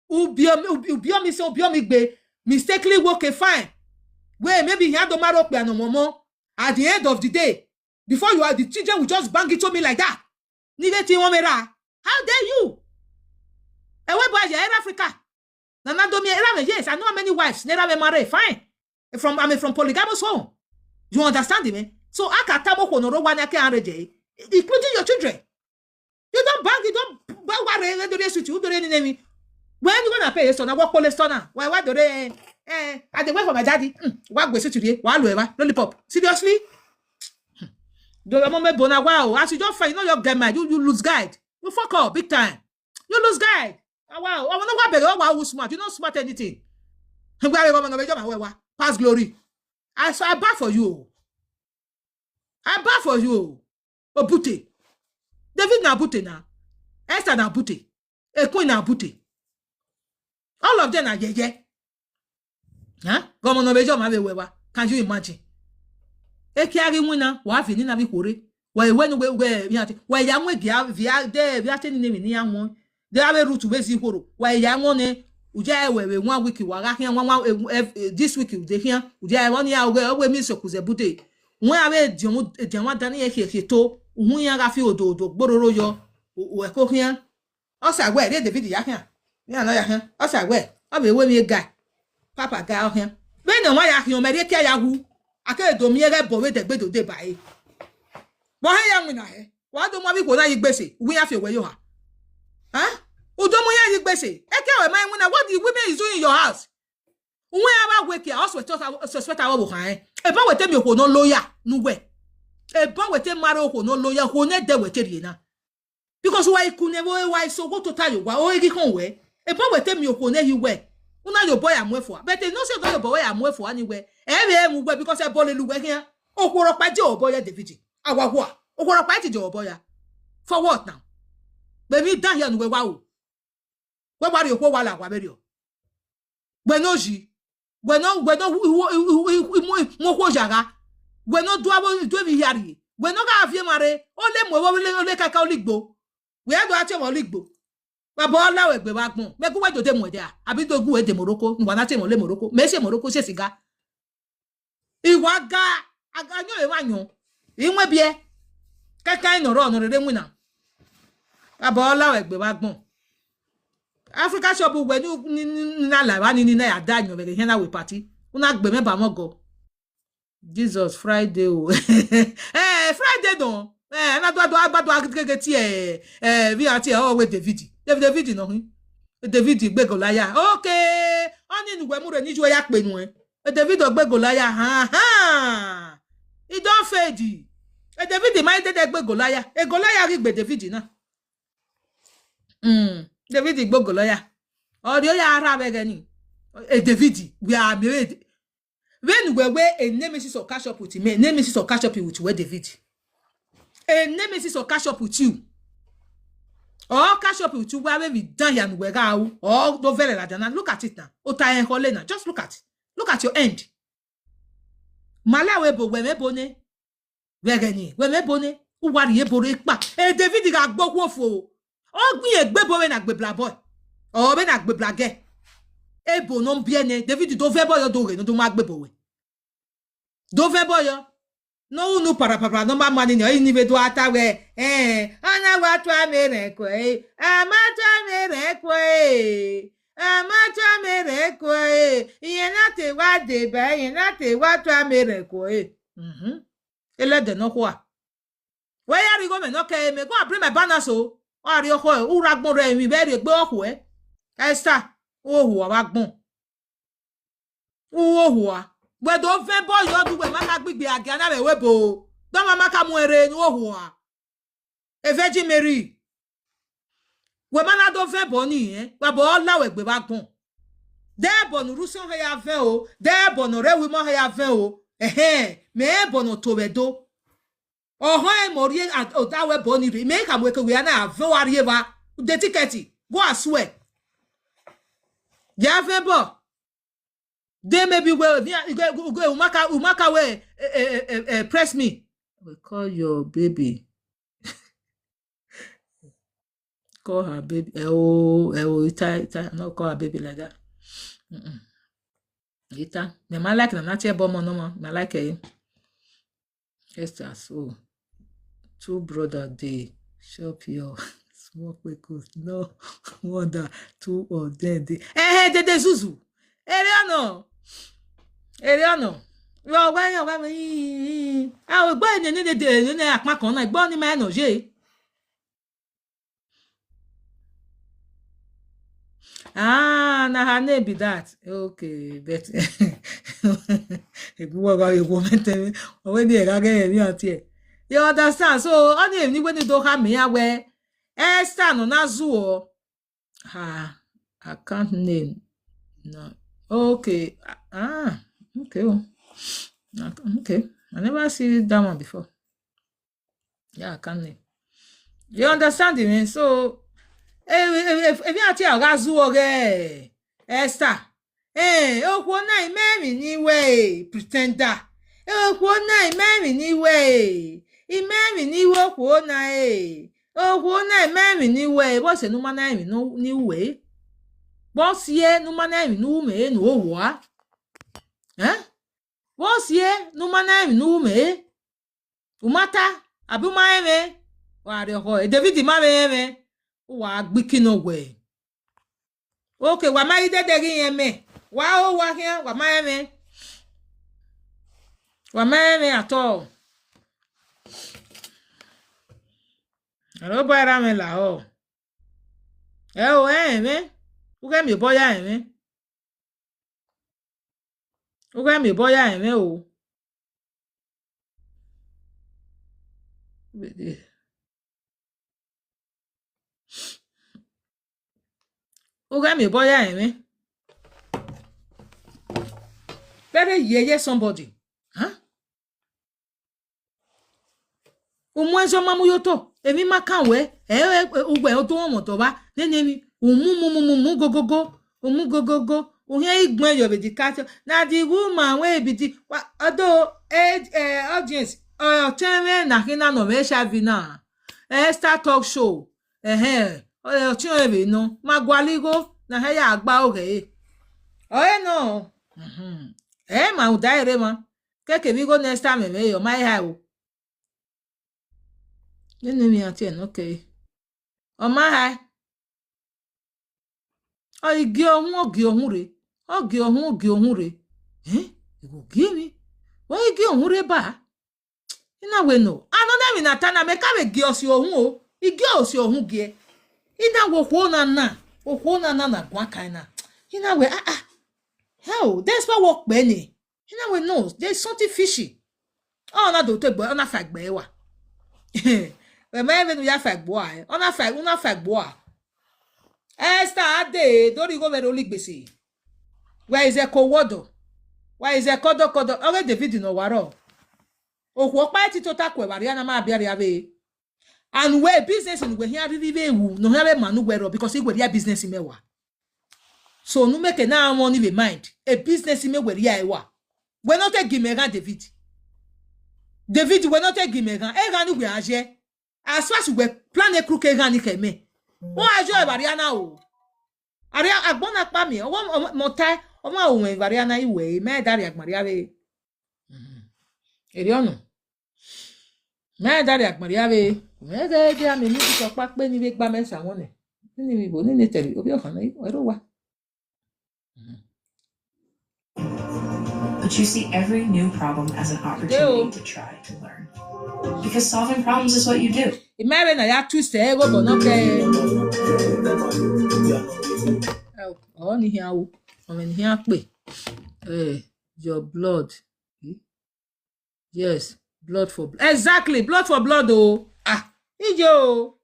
Who be your who be your me so be your me be mistakenly work a fine. Where maybe he had to marry up and no more. At the end of the day, before you are the children will just bang it to me like that. Nigga ti won me ra. How dare you? Ewe boy, you're in Africa. Nana do me era me, yes, I know how many wives. Nera me marry, fine. From I'm from polygamous home. You understand me? So I can tabo ko no ro wa na ke areje, including your children. You don't bang, you don't bang wa re re do re suit, you do re ni name. When you gonna pay so na work pole so na. Why why do re eh I dey wait for my daddy. Mm, wa gbe suit re, wa lo e wa lollipop. Seriously? Do your mama bona wow. As you don't find, you know your girl mind. You you lose guide. You fuck up big time. You lose guide. Ah, wow. I wanna wa bere wa who smart. You don't smart anything. Ngwa re wa na bejo ma we wa. Pass glory. I so I bar for you. I bar for you. Obute. David na bute na. Esther na bute. A queen na bute. All of them are yeye. Huh? Gomo no bejo ma be we wa. Can you imagine? E ki ari wina wa fi ni na bi kore. Wa we no we we ya ti. Wa ya nwe gi a vi a de vi a te ni mi ni ya won. De a we root we zi horo. Wa ya won ne. Uja e we we one week wa ga kian one one this week u de kian. Uja e won ya we we mi so ku ze bude. Won a we di won di won dani e ke ke to. Won ya ga fi odo odo gbororo yo. O e ko kian. Osa we re David ya kian. Mi ano ya kian. Osa we. O be we mi ga. Papa ga o kian. Be no wa ya kian o me re ke ya hu. Ake do mi e ga bo we de gbe do de ba e. Bo he ya mi na he. Wa do mo bi ko na yi gbese. Wi ya fi we yo ha. Huh? U do mo ya yi gbese. Eke we mai wina, what the women is doing in your house? Uwe aba weke, I also suspect awo wo han. E ba wete mi ko no lawyer nu we. E ba wete mare ko no lawyer ko ne de wete ri na. Because wa ikune wo wa so go to tayo wa o egi kan we. E ba wete mi ko ne yi we. Una yo boy amwe fo. But e no se go yo boy amwe fo ani we. E be mu we because e bo le lu we here. Okoro pa je obo ya David. Awa wa. Okoro pa ti je obo ya. For what now? Be mi dan here nu we wa o. We wa ri okwo wa la wa be ri o. We no ji. We no, we no, mo ko jaga. We no do abo do mi yari. We no ga afie mare. O le mo wo le, o le kaka oligbo. We do ati mo oligbo. Baba Ola we gbe wa gbon. Me ku we do de mo de a. Abi do gu we de Morocco. Ngwa na ti mo le Morocco. Me se Morocco se siga. Iwa ga, aga nyo e wa nyo. Inwe bie. Kaka ino ro no rere nwina. Baba Ola we gbe wa gbon. Africa shop we ni, ni, ni, ni na la wa ni, ni na ya da nyo we he na we party. Una gbe me ba mo go. Jesus, Friday o. Eh, Friday don. Eh, na do do ba do agege ti eh, eh, bi ati eh, o we David. David, David no hin. David gbe Goliath. Okay. Oni nu we mu re ni ju ya pe nu eh. E David ogbe Goliath. Ha ha. E don fade. E David ma de de gbe Goliath. E Goliath ri gbe David na. Mm. David gbo Goliath. Ori o ya ara be gani. E David, we are married. When we were a nemesis or catch up with me, nemesis or catch up with we David. A nemesis or catch up with you. Or catch up with you where we dan yan we ga o. Or do vele la dana. Look at it now. O ta en hole now. Just look at it. Look at your end. Mala we bo we me bo ne. We gani. We me bo ne. U wa ri e bo re pa. E David ga gbo wo fo. O gbin egbe bo we na gbe bla boy. O be na gbe bla ge. E bo no bi ene. David do ve boy o do re no do ma gbe bo we. Do ve boy o. No unu para para no ma mani ni o ni ve do ata we. Eh, ana wa tu amere ko e. Ama tu amere ko e. Ama tu amere ko e. Iye na te wa de ba, iye na te wa tu amere ko e. Mhm. Ele de no kwa. We ya ri go me no ke me go and bring my banner so. O ari oko e, u ra gbon re mi be ri gbe oko e. Esther, o hu wa gbon. U o hu wa. We do ve bo yo du we ma ka gbigbe agi ana we we bo. Do ma ma ka mu ere ni o hu wa. E Virgin Mary. We ma na do ve bo ni eh. Wa bo la we gbe ba gbon. De bo nu rusun he ya ve o. De bo nu re wi mo he ya ve o. Ehe, me bo nu to we do. Oho e mo ri e a-, o da we bo ni re. Me ka mo ke we na ave wa ri e wa. De ticket. Go and swear. Ya ve bo. They may be well. Yeah, you go, go, go, Umaka, Umaka, where, eh, eh, eh, eh, eh, press me. We call your baby. Call her baby. Eh, oh, eh, oh, Ita, Ita, not call her baby like that. Mm-mm. Ita, me ma like na na tie bomo no ma, me like eh. Yes, so two brother dey chop your small kpekos. No wonder two of them dey. Eh, eh, they dey zuzu. Ere ono. Ere ono. Yo, gba yan, gba mi. Ah, o gba ni, ni, ni, de, ni, ni, apá kan náà. Gba ni ma no je. Ah, na her name be that. Okay, but if you want to go maintain, when they are getting me out here, you understand? So, only if you when you don't have me, I wear Esther no na zuo. Her account name. No. Okay. Ah, okay. Oh. Okay. I never see that one before. Yeah, I can't name. You understand me? So, if you are here, Razu or Esther. Eh, okwu na ime mi n'iwe, pretender. Eh, okwu na ime mi n'iwe. Ime mi n'iwe okwu na eh. Okwu na ime mi n'iwe. Boss, no man na imi no n'iwe. Boss ye, no man na imi no me no wa. Eh? Boss ye, no man na imi no me. Umata, abi uma eme. Wa re ho. E David ma me eme. Wa gbiki no we. Okay, wa ma ide de gi eme. Wa o wa here, wa ma eme. Wa ma eme at all. Alo, boy, Ramela, oh. Eh, oh, eh, eh, eh. Uga mi boy, eh, eh. Uga mi boy, eh, eh, oh. Uga mi boy, eh, eh. Very yeye somebody. Huh? Umu ezo mamu yoto. Emi ma kan we. Eh, eh, eh, ugwe oto won moto ba. Ne, ne, ni. Umu, mu, mu, mu, mu, go, go, go. Umu, go, go, go. Uhe igbe yo be di catch. Na the woman wey be the, wa-, although, eh, eh, audience, oh, chenwe na hina no me shavi na. Eh, Star Talk Show. Eh, eh. Oh, chenwe be no. Magwaligo, na he ya agba oge. Oh, eh, no. Mhm. Eh, ma udaire ma. Keke we go next time, eh, yo, my high. Then me at ten, okay. Oh, my high. Oh, igi ohun, ogi ohun re. Ogi ohun, ogi ohun re. Eh? You go give me? Why igi ohun re ba? Ina we no. Ano na mi na tana me ka we gi osi ohun o. Igi osi ohun gi e. Ina wo ho na na. O ho na na na gwa kai na. Ina we, ah, ah. Hell, that's what work be ni. Ina we no. There's something fishy. Oh, na do te gbe, ona fa gbe wa. We ma even ya fa gbo a. Ona fa, una fa gbo a. Esther Ade, dori go very only gbese. Where is a kowodo? Where is a kodo kodo? Oge David no waro. Okwo pa ti to ta kwe wari ana ma bia ria we. And we business in we here really we wu. No here we manu we ro because we here business in mewa. So no make na money we mind. A business in me we here wa. We not take give me gan David. David, we not take give me gan. E gan ni we aje. As far as we plan a crook e gan ni ke me. O ajo e bari ana o. Ari agbona pa mi. Owo mo tai. O ma o we bari ana iwe. Me dari agbari ave. Mhm. Eri onu. Me dari agbari ave. Me de de ami ni so pa pe ni we gba me sa won ni. Ni mi bo ni ni teri. Obi o kan ni. Ero wa. But you see every new problem as an opportunity to try to learn. Because solving problems is what you do. Imere na ya twist e go bono ke. Oh, ni here o. O me ni here pe. Eh, your blood. Hmm? Yes, blood for bl-, exactly, blood for blood o. Ah, ijo o.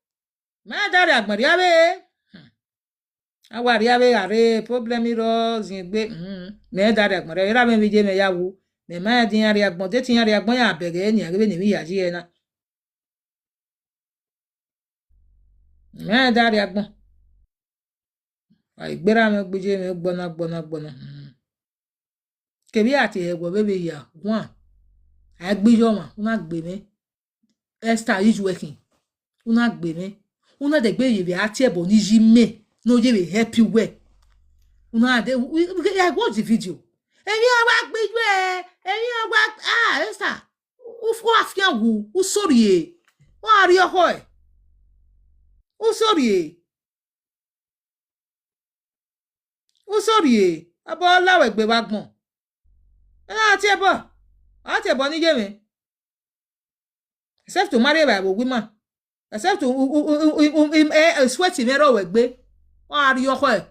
Me dari agbon ria we. Hmm. Awa ria we are problem iro zin gbe. Hmm. Me dari agbon ria we, ra me mi je me ya wu. Me ma ya din ari agbon, de tin ari agbon ya bere ni, ari we ni mi ya ji e na. Me dari agbon. Ai gbera me gbuje me gbona, gbona, gbona. Hmm. Kebi ati e gwo bebe ya, one. Ai gbijo ma, una gbe me. Esther is working. Una gbe me. Una de gbe ye be ati e bo ni ji me. No ye be happy we. Una de, we, we, I watch the video. Emi awa gbijo e, emi awa, ah, Esther. U, u afian wu, u sorry e. U ari oho e. U sorry e. U sorry e. Abo la we gbe wa gbon. E na ati ebo. Ati ebo ni je me. Except to marry by a woman. Except to u, u, u, u, u, u, eh, eh, sweat me ro we gbe. U ari oho e.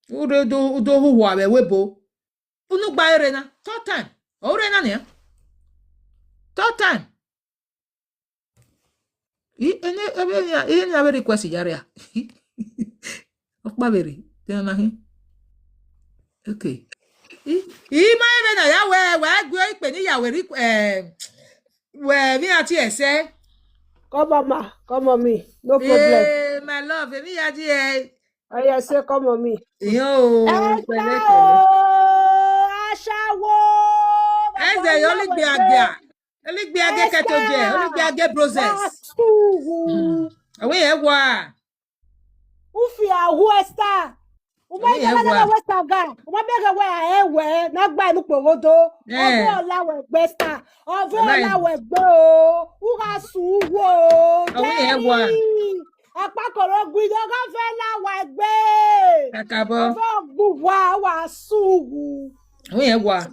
Udo, udo, udo hu wa we webo. Unu gba ere na. Third time. O ere na ni. Third time. I, ene, ebe ni, ene ebe request yare a. Okpa bere. Tena na hi. Okay. I, i ma ebe na ya we, we gbe ipe ni ya we requ-, eh, we mi ati ese. Come on, ma. Come on, me. No problem. Eh, my love, emi ya di e. Oh, yeah, say, come on, me. Yo, Esther pẹ̀lẹ́, pẹ̀lẹ́. O, aṣẹ́wó. Eze, only be agia. Only be agia keto je. Only be agia broses. Esther. Wasuhu. Hmm. Awe e wa. Ufi ahu Esther. Uma Awe e igala wa. Dala West Africa. Uma bega we a ewe. Na gba inu pogodo. Eh. Ove ola we gbe Esther. Ove ola we gbe o. Uga su wo. Awe e wa. Jerry. Apakoro gbido ga fe la wa gbe. Kakabo. Ove ogbu wa wa su wu. Awe e wa.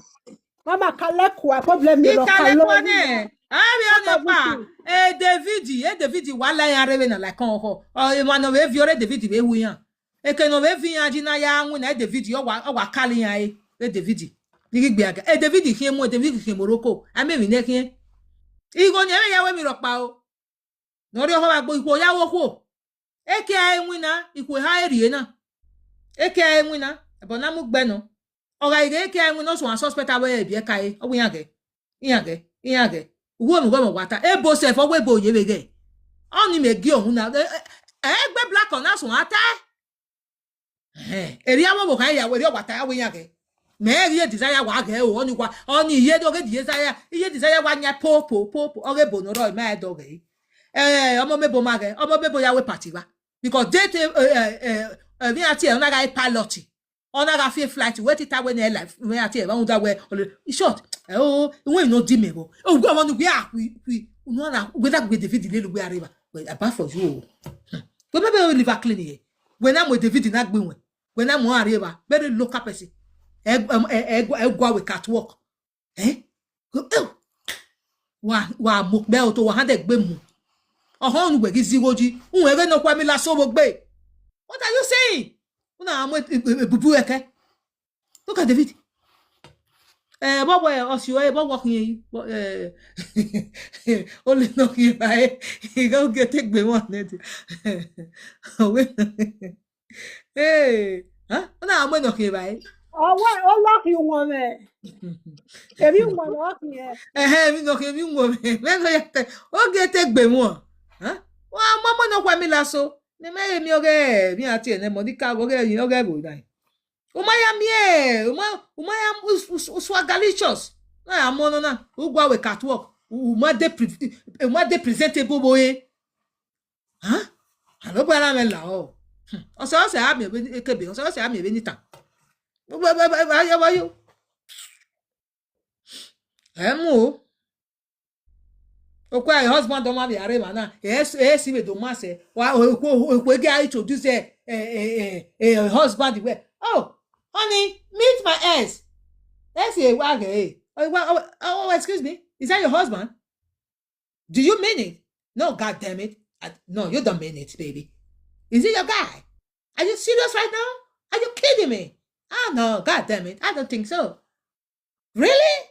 Mama kaleku a problem mi lo kalo. Ikalekwa ne. Abi onye pa, eh, David, eh, David, wala ya rebe na like on ho. Oh, eh, man, we viore David be hu ya. Eke no be vi ya ji na ya nwe na David, o wa, o wa kali ya, eh, eh, David. Nigi gbe aga. Eh, David hie mo, David hie Morocco. Ame mi ne hie. Igo ni eme ya we mi ropa o. No ri ho wa gbo ikwo ya wo kwo. Eke a enwe na, ikwo ha erie na. Eke a enwe na, ebo na mu gbe no. Oga ige eke a enwe no so an suspect awe e bi e kai. O wi ya ge. Iya ge, iya ge. Ugo mi go mo wata. Ebo se fo we bo ye be ge. Oni me gi ohun na. Eh, eh, eh, gbe black on asun ata. Eh, eri awo bo kan ya we ri wata awe ya ge. Me ri e desire wa ge o, oni wa, oni ye do ge desire, ye desire wa nya po, po, po, po. Oge bo no ro ma e do ge. Eh, omo me bo ma ge, omo me bo ya we party wa. Because they te, eh, eh, eh, eh, mi ati e ona ga e pilot. Ona ga fie flight, we ti ta we ne life, we ati e ba unda we. In short, eh, oh, we no di me bo. Oh, go on we are, we, we, no na, we that we David le we arriba. We about for you. We me be liver clean here. We na mo David na gbe we. We na mo arriba. Very local person. E, em, e, e, e, go we catwalk. Eh? Go, eh. Wa, wa mo be o to wa hande gbe mu. Ohon we gi zigoji. Un ege no kwa mi la so wo gbe. What are you saying? Una amo e, e, e, bubu eke. Look at David. Eh, but boy, us you, eh, but walking, but, eh, only no here by, he go get take me one net. Wait. Hey, huh? Una amo no here by. Oh, what? Oh, lock you one man. If you want to walk here. Eh, eh, mi no here, mi one man. Me go yet. O get take me one. Huh? Wa mama no kwa mi la so. Ne me mi oge, mi ati ene mo di ka oge, mi oge bo dai. Uma ya mie, uma, uma ya us-, us-, uswagalicious. Na ya mono na, ugwa we catwalk. Uma de pre-, uma de presentable boy. Huh? Alo bara me la o. Hmm. Ose ose a mi ebe ni ekebe, ose ose a mi ebe ni tan. Ba, ba, ba, ba, yo, ba, yo. Emu o. Okwa, your husband don't have a arema now. Yes, yes, he will do mass, eh. Wa, o, o, o, o, get introduce, eh, eh, eh, eh, eh, husband well. Oh, honey, meet my ex. Let's say, wa, eh. Oh, wa, oh, oh, oh, excuse me. Is that your husband? Do you mean it? No, God damn it. I, no, you don't mean it, baby. Is it your guy? Are you serious right now? Are you kidding me? Ah, no, God damn it. I don't think so. Really?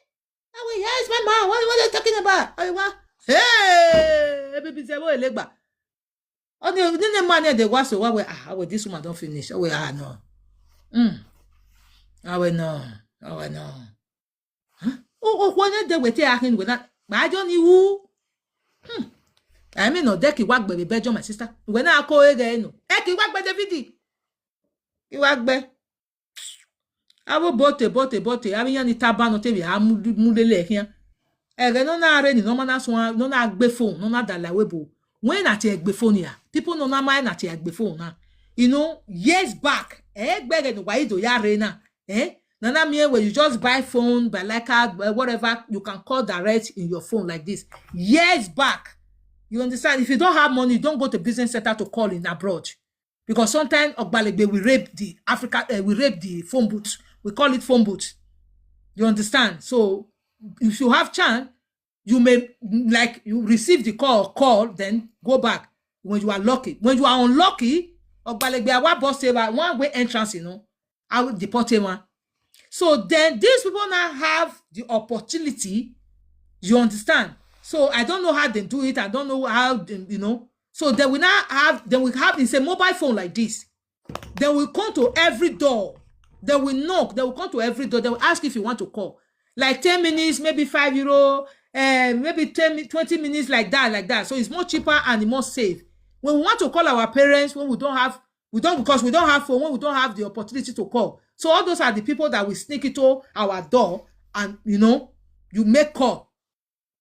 Oh, yeah, it's my mom. What, what are you talking about? Oh, what? Hey, baby, say, what, legba? Oh, the, the, the man there, they was so, what, we, ah, oh, this woman don't finish. Oh, we, ah, no. Mm. Oh, we, no. Oh, we, no. Huh? Oh, oh, what, they were taking with that? But Johnny, who? Hmm. I mean, no, deki wagbe be Belgium, my sister. When I call again, no. Eki wagbe David. Iwagbe. Abo bote, bote, bote. Abi yani taba no te bi ha mu, mu lele hian. Ege no na re ni no ma na so, no na gbe phone, no na da la webo. When na te gbe phone ya. People no na ma na te gbe phone na. You know, years back, eh, gbege no wa ido ya re na. Eh? Nana me where you just buy phone, by like, uh, whatever, you can call direct in your phone like this. Years back. You understand? If you don't have money, don't go to business center to call in abroad. Because sometimes Ogbalegbe will rape the Africa, uh, will rape the phone booth. We call it phone booth. You understand? So if you have chance, you may, like, you receive the call, call, then go back when you are lucky. When you are unlucky, Ogbalegbe awa boss say, "One way entrance, you know, I will deport him." So then these people now have the opportunity. You understand? So I don't know how they do it. I don't know how they, you know. So they will now have, they will have, it's a mobile phone like this. They will come to every door. They will knock. They will come to every door. They will ask if you want to call. Like ten minutes, maybe five euro, eh, maybe ten mi-, twenty minutes, like that, like that. So it's more cheaper and more safe. When we want to call our parents, when we don't have, we don't, because we don't have phone, when we don't have the opportunity to call. So all those are the people that will sneak into our door and, you know, you make call.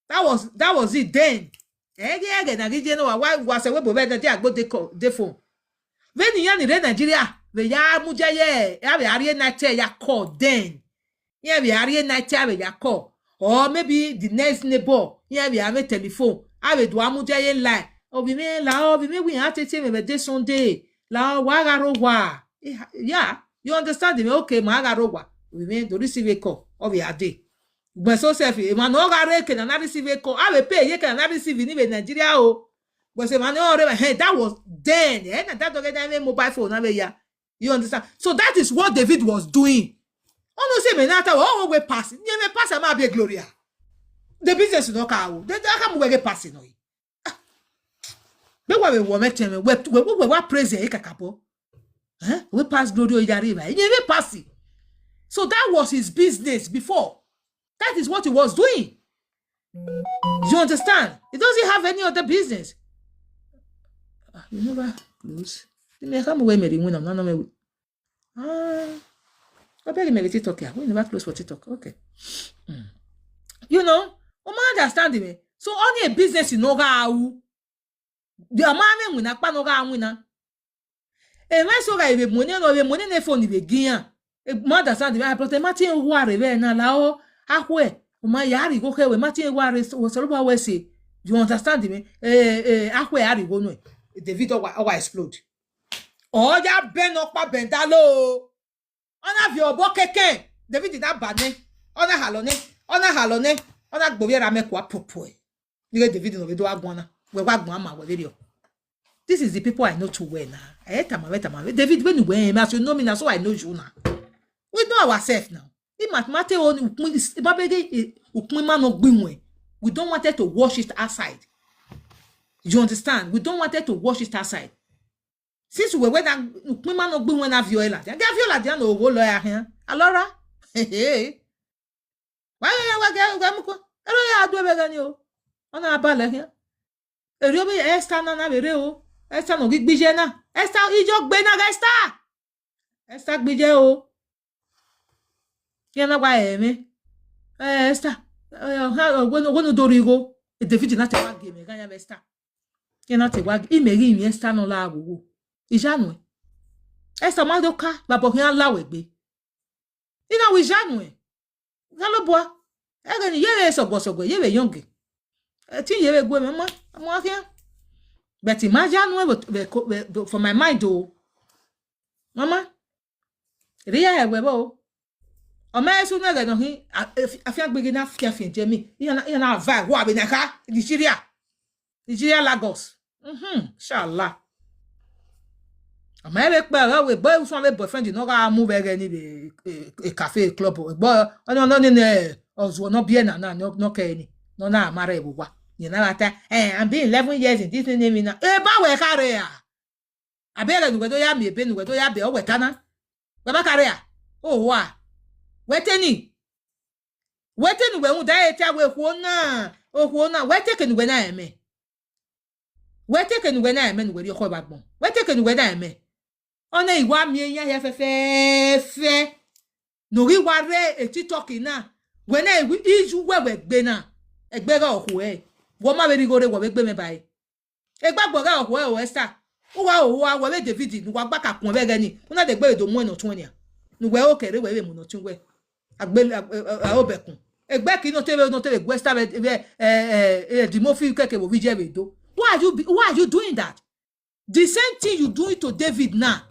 That was, that was it then. Ege, ege, na gije no wa, wa, wa se we bo be na dia go de call, de phone. When you in Nigeria, we ya mu je ye, ya we are na te ya call then. Yeah, we are na te we ya call. Or maybe the next neighbor, yeah, we have a telephone. I will do amu je ye line. Or we may la, or we may we have to say we dey Sunday. La wa ga ro wa. Eh, yeah, you understand me? Okay, ma ga ro wa. We may do receive a call. Or we are there. But so self, man, no gare ke na receive call. I will pay ye ke na receive ni be Nigeria o. But say man, no re, hey, that was then. Eh, na that doge na mobile phone na be ya. You understand? So that is what David was doing. Oh no, say me na ta, oh, we pass. Ye me pass am be Gloria. The business no ka o. They don't come we get pass no. Be wa we wo me teme. We we we wa praise e kakabo. Eh? We pass Gloria Yariba. Ye me pass it. So that was his business before. That is what he was doing. You understand? He doesn't have any other business. Ah, you never close. You may come away, Mary, when I'm not away. Ah, I beg you, Mary, TikTok here. We never close for TikTok. Okay. Mm. You know, o ma understand me. So only a business in Oga Awu. The amount we na pa no ga wina. E ma so ga ibe money no, ibe money ne phone ibe gian. E ma understand me. I brought a matin who are ve na la o. Ahwe. O ma ya ri go ke we matin who are so so ba we say. You understand me? Eh eh, ahwe ari go no. David owa owa explode. Oya ben okpa bendalo. Ona vi obo keke. David da bane. Ona halone. Ona halone. Ona gbovi ra me kwa popo e. Nige David no vedo agwana. We wa gwan ma we video. This is the people I know too well now. I hate am, I hate am. David, when you were him, as you know me now, so I know you now. We know ourselves now. He might matter on ukun man no gbinwe. We don't want it to wash it outside. You understand? We don't want it to wash it outside. Since we were that ukun man no gbinwe na viola. They viola they no go lawyer here. Alora. Hey hey. Wa ya wa ga ga mu ko. Ero ya adu ebe gani o. Ona abale he. Eri obi Esther na na bere o. Esther no gi gbije na. Esther ijo gbe na ga Esther. Esther gbije o. Ya na gwa eme. Eh, Esther. Eh, ha ogwe no ogwe no dori go. E David na te wa gi eme ga ya Esther. Ya na te wa gi ime gi ime Esther no la agogo. Ijanu. Esther ma do ka babo he ala we gbe. Ina wi janu e. Galo bua. Ege ni yere sogbo sogbo yere yonge. E ti yere gwe me ma mo akia. But imagine we but for my mind o. Mama. Ria e we bo. O ma esu na ga no hi afia gbigi na afia fin jemi. Iya na iya na vai wa be na ka Nigeria. Nigeria Lagos. Mhm, inshallah. Ama ebe pe ara we boy so be boyfriend no ga mu be ge ni be a cafe club. Boy, no no ni ne ozuo no bie na na no ke ni. No na amara ebu wa. Ni na ata eh I'm been eleven years in this name na. E ba we kare ya. Abere nu we do ya mi ebe nu we do ya be o we tana. We ba kare ya. O wa. We teni. Wete nu we un da e ti awe kwo na, okwo na, wete ke nu we na eme. Wete ke nu we na eme nu we ri oko bagbon. Wete ke nu we na eme. Ona iwa mi eyan ya fe fe fe. No ri wa re e TikTok na. We na iwi iju we we gbe na. Egbe ga oku e. Wo ma we ri gore wo we gbe me bai. Egbagbo ga oku e o Esther. Uwa o wa we David nu wa gba ka kun we gani. Una de gbe do mu no tun ni. Nu we o kere we we mu no tun we. Agbe obekun. Egbe ki no tebe no tebe gwe Esther be eh eh eh Dimofi keke wo vije we do. Why are you why are you doing that? The same thing you do it to David now.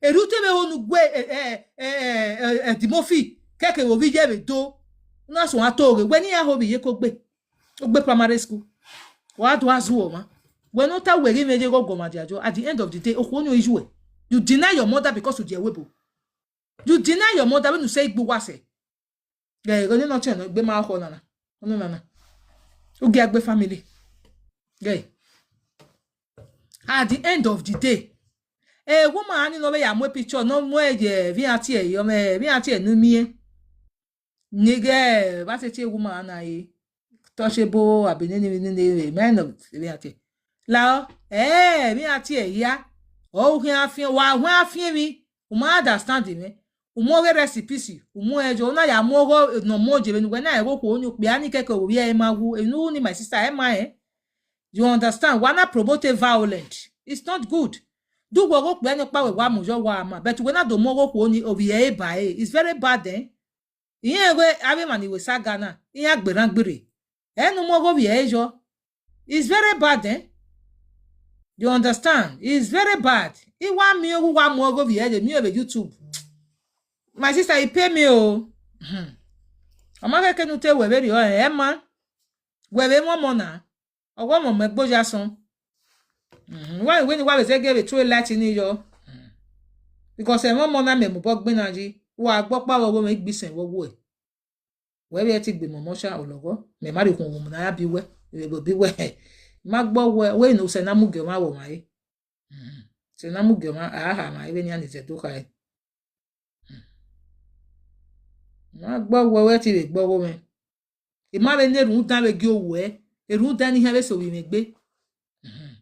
Eru tebe onu gwe eh eh eh eh Dimofi keke wo vije we do. Na so atoge we ni ya ho bi ye ko gbe. O gbe primary school. Wa do azu o ma. We no ta we gi me je go go ma dia jo. At the end of the day, okwo onyo iju e. You deny your mother because you dey webo. You deny your mother when you say igbu wase. Gay, go no chen gbe ma ho nana. No nana. U ge agbe family. Gay. At the end of the day, a woman ani no be ya mo picture no mo e je vi ati e yo me vi ati e nu mi e. Nige ba se ti woman na e. Touchable abinene ni ni me no vi ati. La eh mi ati e ya. O hu afin wa hu afin mi. U ma understand me. U mo ge recipes. U mo e jo na ya mo go no mo je be nu na e go ko onu pe ani keke o ye e ma wu. E nu ni my sister e ma e. You understand? Wa na promote violent. It's not good. Do wo go pe ani pa we wa mo jo wa ma. But we na do mo go ko ni obi e ba e. It's very bad eh. Iye we abi mani we saga na. Iye agberan gbere. E nu mo go bi e jo. It's very bad eh. You understand? It's very bad. I wa mi o wa mo go bi e de mi o be YouTube. My sister, you pay me o. Hmm. Ọ ma khẹke ne u te wẹ vberriọ, ẹ ma, wẹ vbe mwẹ ọmọ na, ọ wẹ ọmọ mẹ gboja sọn. Mhm, wẹ, wẹ ne uwa vbe zẹ gie vbe tue light ni yọ. Mhm. Because ẹmwẹ ọmọ na mẹ mobọ gbe na yi, wa gbe ọkpa vbe ọgho mwẹ, igbe isẹn vbe ọgho ẹ. Wẹ vbe te gbe mọmọ sha, ọlọghọ, mẹ ma rhie ukhu vbe uwẹ na ya bi wẹ, vbe bi wẹ. Ma gbe wẹ, wẹ ne Osẹ na mu gie ọmwa vbe ọmwa re. Mhm. Osẹ na mu gie ọmwa, a ha ọmwa re vbene iran ni zẹ do kha re. Ma gbe wẹ, wẹ te vbe gbe ọgho mwẹ. I ma vbe ne rhunmwuda vbe gie owẹ, e rhunmwuda ne iran vbe so vbe mwẹ egbe. Mhm.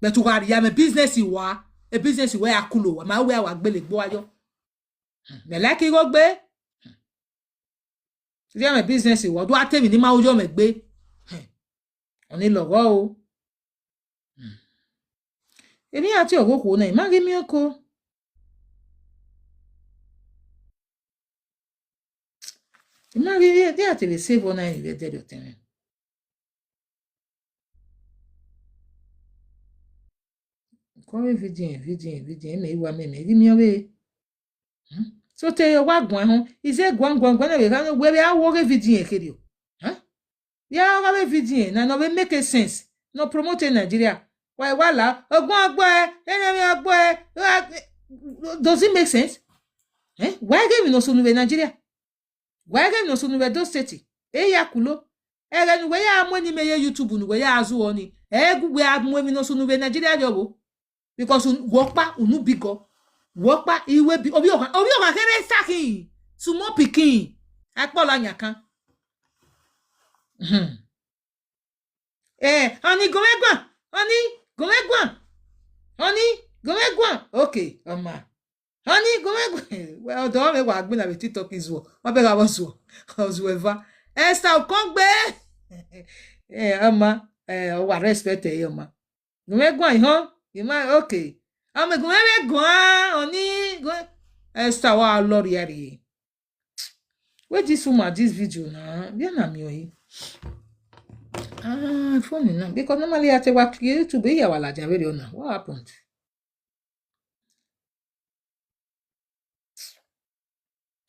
But u gha rhie mwẹ business wa, e business wẹ a kulo wa, ma wẹ a wa gbele egbe uwa yọ. Mẹ like igho gbe. Rhie mwẹ business wa, ọ do a te emwi ne ima ru yọ mwẹ egbe. Ọni lọghọ o. Emwi iran tie ọghọ okhuo na, I ma ghi miẹn oko. I ma ghi, iran te vbe save ọna emwi vbe ẹdẹrriọ ọtẹn mwẹ. Kọ vbe vidio, vidio, vidio, mẹ i wa mẹ, mẹ ghi miẹn ọvbehe. Hmm? So te ọ wa guan họn, ize guan guan guan na vbe kha, wẹ vbe a wo ghe vidio kherriọ. Huh? Ya gha vbe vidio na, nọ vbe make sense, nọ promote Nigeria. Wa, wa la, ogun ọgbọ ẹ, enemy ọgbọ ẹ, uh, does it make sense? Eh? Why ghe emwi nọ sunu vbe Nigeria? Why ghe emwi nọ sunu vbe Edo State? E ya kulo. Ẹghẹ ne uwẹ ya mu eni mẹ ye YouTube ne uwẹ ya zuọ ni, ẹ gu wẹ a mu emwi nọ sunu vbe Nigeria yọ vbo. Because un-, wẹ ọkpa, unu bigọ. Wẹ ọkpa, iwe bi, ovbi ọkhan, ovbi ọkhan kherhe sa khin. Small pikin. Akpọ la yan kan. Hmm. Eh, ọni gun mwẹ guan. Ọni gun mwẹ guan. Ọni gun mwẹ guan. Okay, ọma. Ọni gun mwẹ guan. Well, ọdọ mwẹ wa gbe na vbe TikTok izuọ. Wa bẹghe avbe ọzuọ. Ọzuọ eva. Esther Okongbe. Eh, ọma. Eh, ọ wa respect ẹ, ọma. Gun mwẹ guan ihọn. Ima, okay. Ọma, gun mwẹ vbe guan. Ọni gun. Esther wa lọ rhie rhie. Where this woman, this video na? Where na me oyi? Ah, phone na. Because normally I take wa clear YouTube, ya wa la jan very ona. What happened?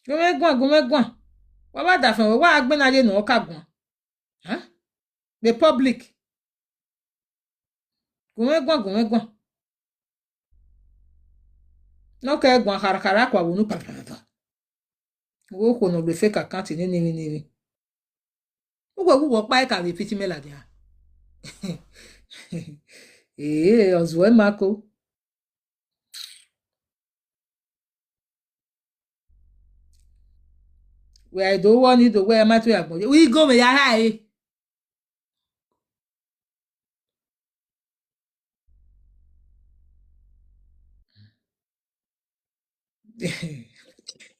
Gun mwẹ guan, gun mwẹ guan. Wa ba da fẹn, wa gbe na ye ne ọ ka guan. Huh? The public. Gun mwẹ guan, gun mwẹ guan. Nọ kẹ guan khara khara kua vbe unu pa pa pa. Wo kho nọ gbe fake account ni ni ni ni. Uwe wu wo pa e ka vbe fit me la dia. Eh, ọzuọ ẹ ma ko. Wẹ a do wọ ni do wẹ a ma tu ya gbọn. Wi go me ya ha e.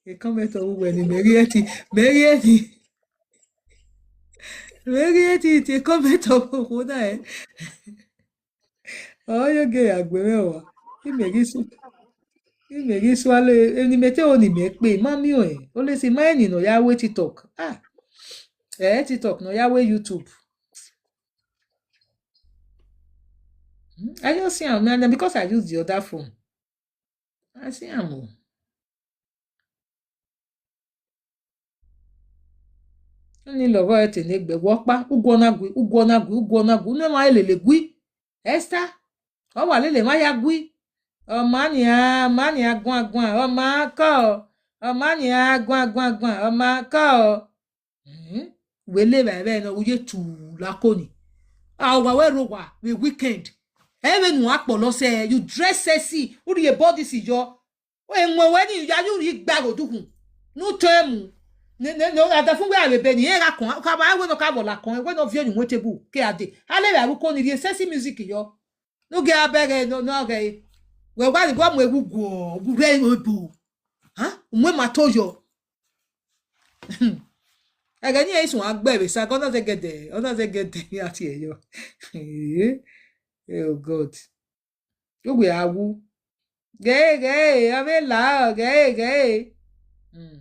E comment ọvbuvwẹ ni mẹ rhie ẹtin, mẹ rhie ẹtin, mẹ rhie ẹtin te comment ọvbuvwẹ na, eh. Ọ yo ge ya gbe mwẹ wa. Imẹ ghi su, imẹ ghi sualọ, eni mẹ te ro ni mẹ kpe, ma miẹn ọnrẹn. Olesi ma eni nọ ya wẹ TikTok. Ah. Eh, TikTok nọ ya wẹ YouTube. Hmm, I just see am, and because I use the other phone. I see am o. Ọni lọghọ ẹre te ne gbe wẹ ọkpa, uguọ na gui, uguọ na gui, uguọ na gui, unu ma lele gui. Esther, ọ wa lele ma ya gui. Ọma nia, ọma nia guan guan, ọma kọ. Ọma nia guan guan guan, ọma kọ. Mhm. Wẹ le vbe ẹvwẹ nọ, u ye tu la ko ni. A wa wẹ rro owa vbe weekend. Ẹvbe ne uwa kpọlọ sẹ, you dress sexy, u rhie body si yọ. Ẹwẹn wẹ ni ya, u rhie igba gho dukhun. Ne u tọn emu. Ne, ne, ne, adafun wẹ a vbe ebe ni, iran gha kọn, ka ba wẹ nọ ka vwọ la kọn, wẹ nọ viọ ni wẹ table, ke a dee. A le vbe ru ko ni rhie sexy music yọ. Ne u ghe a bẹghe, nọ, nọ ghe. Wẹ wa, wa mu egwu guọ, gu rre ebo. Ha? U mu ema to yọ. Ẹghẹ ne iran i suẹn gbe vbe sa, ọ na zẹ gẹdẹ, ọ na zẹ gẹdẹ, a tie yọ. Eh, oh God. Uwẹ a wu. Ghe, ghe, ọ vbe la, ghe, ghe. Hmm.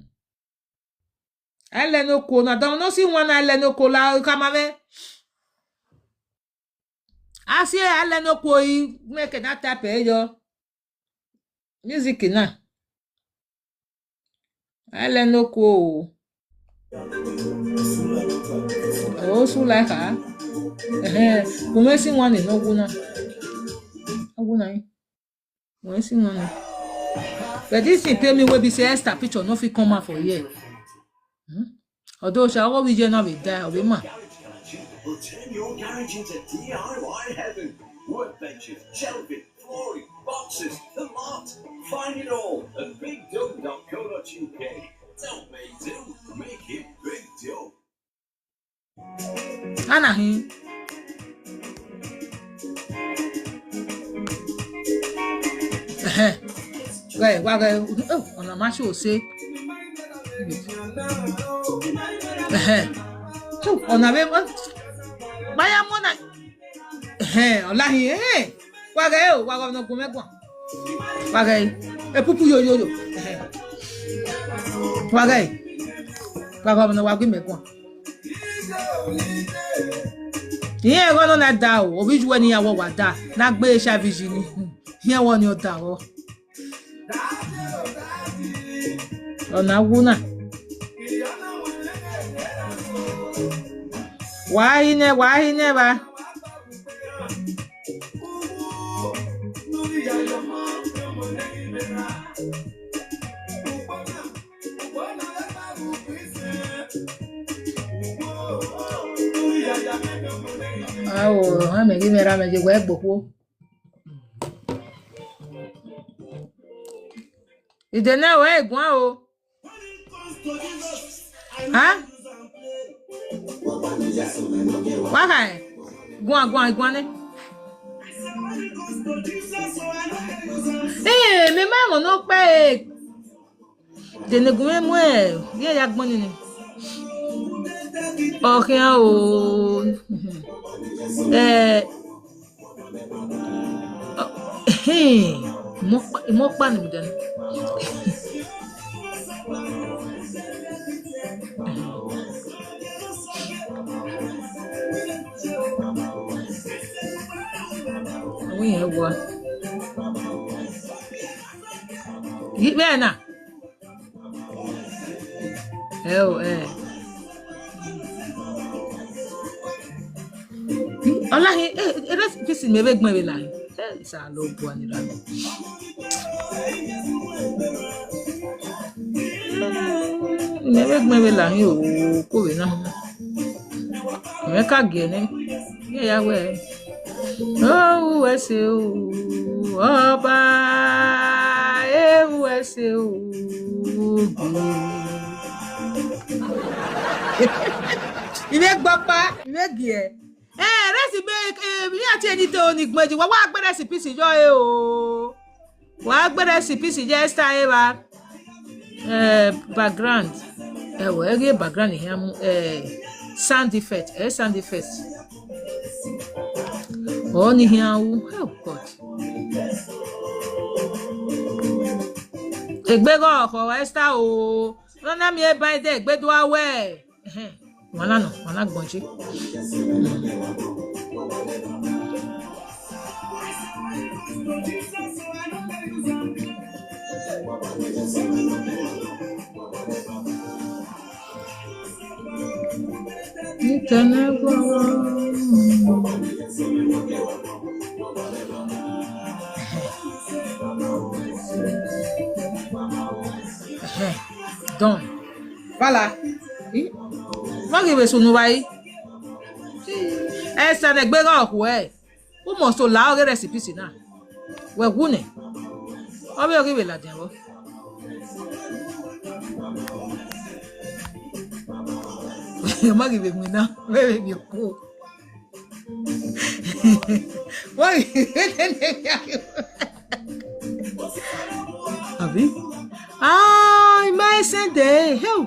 A lẹ ne okuo na, dọmọ ne ọ si wan na, a lẹ ne okuo la, khama mwẹ. A si a lẹ ne okuo i, mẹ ke na type ẹ yọ. Music na. A lẹ ne okuo o. Oh, so like her. Eh, we may see one in no guna. No guna. We see one. But this thing pay me wey be say Esther picture no fit come out for here. Hmm? Although she always we no be die, we man. Will turn your garage into D I Y heaven. Workbenches, shelving, flooring, boxes, the lot. Find it all at big dome dot co dot U K. Don't make do, make it big dome. Anahi. Ehe. Wait, wait, wait. Oh, on a match will say. Ehe. So, on a way, baya mona. Ehe, olahi, ehe. Waga yo, waga no gume gwa. Waga e. E pupu yo yo yo. Ehe. Waga e. Waga no waga me gwa. Ihe ego nọ na da o, obi juwe ni yawo wa da. Na gbe sha vision ni. Ihe wo ni o da o. Ona wuna. Wa ine, wa ine ba. Awo, ha me gi me ra me gi we gbokwo. Ide na we gwan o. Ha? Wa kai. Gwan, gwan, gwan ne. Eh, me ma mo no pe. Denegume mwe, ye ya gboni ni. Okay, o. Eh. Hey, mo pa, mo pa ni mi dan. Àwọn yẹn wà. Yí bẹ́ẹ̀ náà. Ẹ o, ẹ. Ọláhi, ẹ, ẹ, rest in peace, mi ebe gbọ́n ebe láhi. Ẹ, sa ló bu ani ra mi. Mi ebe gbọ́n ebe láhi o, kó we náà. Ìwé ká gẹ̀ ní. Yẹ ya wẹ̀. Owó ẹsẹ̀ o, ọba, ewu ẹsẹ̀ o, ògùn. Ìwé gbọ́pá, ìwé gẹ̀. Eh, rest in peace, eh, mi àti ẹni tó ní gbọ́njì, wọ́n wá gbé rest in peace yọ ẹ o. Wọ́n á gbé rest in peace jẹ́ Esther Eva. Eh, background. Eh, wọ́n ẹ gé background yẹn mú, eh, sound effect, eh, sound effect. Oh, ni yẹn wú. Oh, God. Egbe go for Esther o. Lọ́nà mi ẹ bá ẹ dẹ́, egbe do awẹ́. Ẹhẹ́n. Wana no, wana gbonchi. Ntana gwa. Done. Voilà. Ih, magi be sunu bai. Esa ne gbega okwe. Umo so la oge recipe si na. We gune. Obe oge be la den wo. Magi be mi na. We be mi ko. Why? Abi? Ah, my sende. Hey.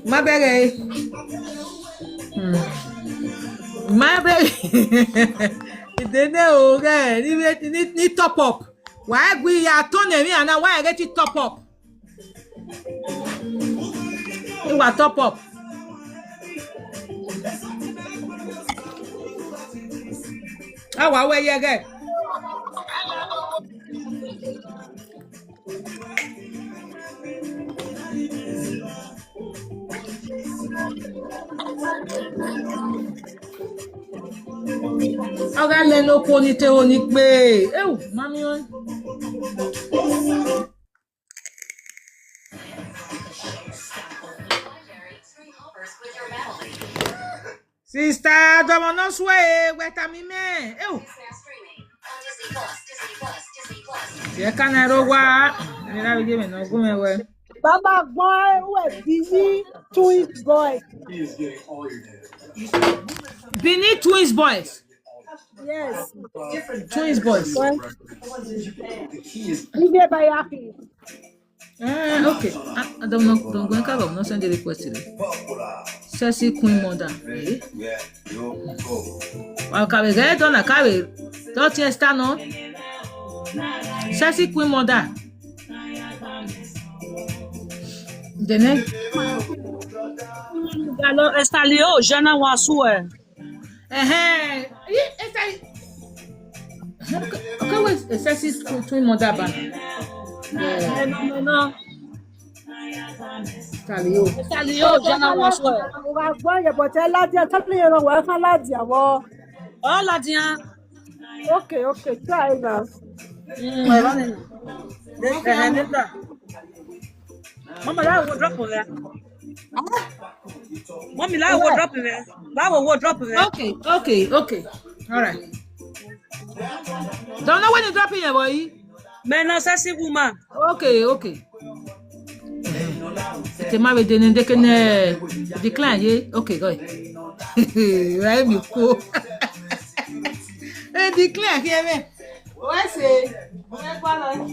My bere. Hmm. My bere. Ìdènà òòrè ní, ní, ní top up. Wàá gbé ìyá tó nẹ̀mí àná, wàá rẹ̀ ti top up. Ìwà top up. Àwa wẹ̀yẹ rẹ̀. Oga le no ko ni te o ni pe. Ew, mami o. Sister, domo no swe, weta mi me. Ew. Ye kana ro wa. Ni na bi me no gume we. Baba boy, we Benin twins boy. Benin twins boys. Yes. Twins boys. Well, we dey by happy. Eh, okay. Ah, I don't know. Don't go and carry no send the request today. Sexy queen mother. Eh? Wa ka be get don na carry. Don't you stand on? Sexy queen mother. The name. Galo Estalio, Jana Wasu, eh. Eh, eh. Eh, Estalio. Okay, okay, wait. A sexy twin mother band. Yeah. Eh, no, no, no. Estalio. Estalio, Jana Wasu, eh. Wa gbọ́ yẹn, but ẹ ládìá, tẹ́lẹ̀ yẹn lọ wẹ̀ ẹ́ fún ládìá wọ́. Ọ ládìá. Okay, okay, try now. Mm, I want it. Eh, eh, later. Mama, that will drop on there. Mommy, that will drop in there. That will drop in there. Okay, okay, okay. All right. Don't know when you drop in here, boy. Man, no sexy woman. Okay, okay. Te ma we de ne de ke ne decline ye. Okay, go. Right, me cool. Eh, decline here, man. What's it? Where follow?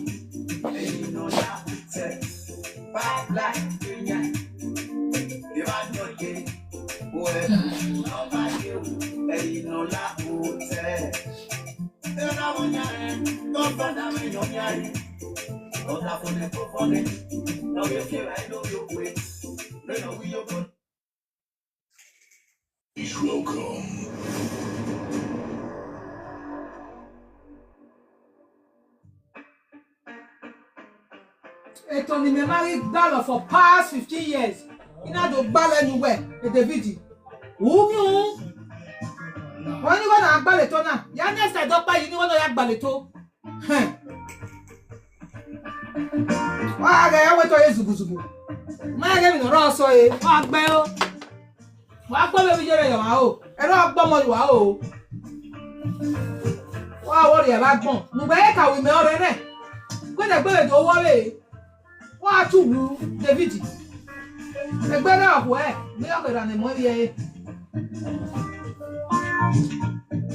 Is welcome. Etoni me marry Dalo for past fifteen years. Ina do gbale anywhere. E David. Umi o. Wọ́n ní wọ́n náà gbàlè tó náà. Ya next time dọ́pá yìí ní wọ́n náà yà gbàlè tó. Heh. Wa ga ya weto ye zugu zugu. Ma ga mi no ro so ye. Wa gbe o. Wa gbe be bi je be wa o. E ro gbo mo wa o. Wa wo re ba gbon. Nu be ka wi me ore ne. Ko de gbe do wo re. Wa tu wu David. Egbe na ho e, mi o ke ra ne mo ye.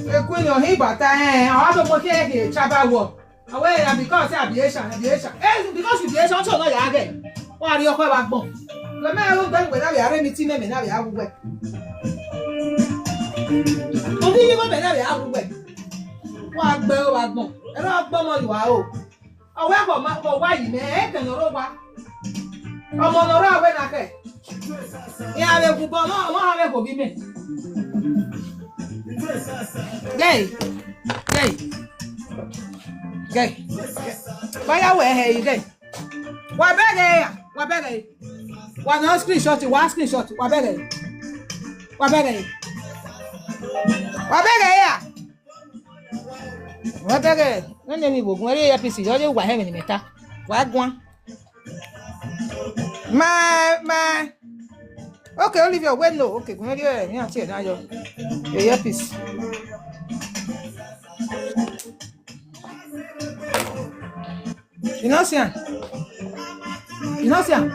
E ku ni o hi bata e, o do mo ke ke chaba wo. Awe ya because I be Asian, I be Asian. Eh, because you be Asian, so no ya ge. Wa ri oko ba gbon. Lo me ro gbe gbe na be are mi ti me me na be awu gbe. O bi ni mo be na be awu gbe. Wa gbe o wa gbon. E ro gbo mo wa o. Ọwọ́ ẹ̀kọ́ máa kọ wá yìí mẹ́, ẹ̀ kàn lọ́rọ̀ wá. Ọmọ lọ́rọ̀ àwẹ̀ náà kẹ̀. Ìyá rẹ̀ kù bọ̀, ọmọ, ọmọ rẹ̀ kò bí mẹ́. Gay, gay, gay. Báyàwó ẹ̀ hẹ̀ yìí gay. Wà bẹ́ẹ̀ gẹ̀ yà, wà bẹ́ẹ̀ gẹ̀ yà. Wà náà screenshot, wà screenshot, wà bẹ́ẹ̀ gẹ̀ yà. Wà bẹ́ẹ̀ gẹ̀ yà. Wà bẹ́ẹ̀ gẹ̀ yà. Wabere, no name me Bogun. Ere A P C, just dey wa hemi ni meta. Wa gwan. My, my. Okay, Olivia, wait, no. Okay, gun ere ni ati e na yo. A P C. You know, see am. You know, see am.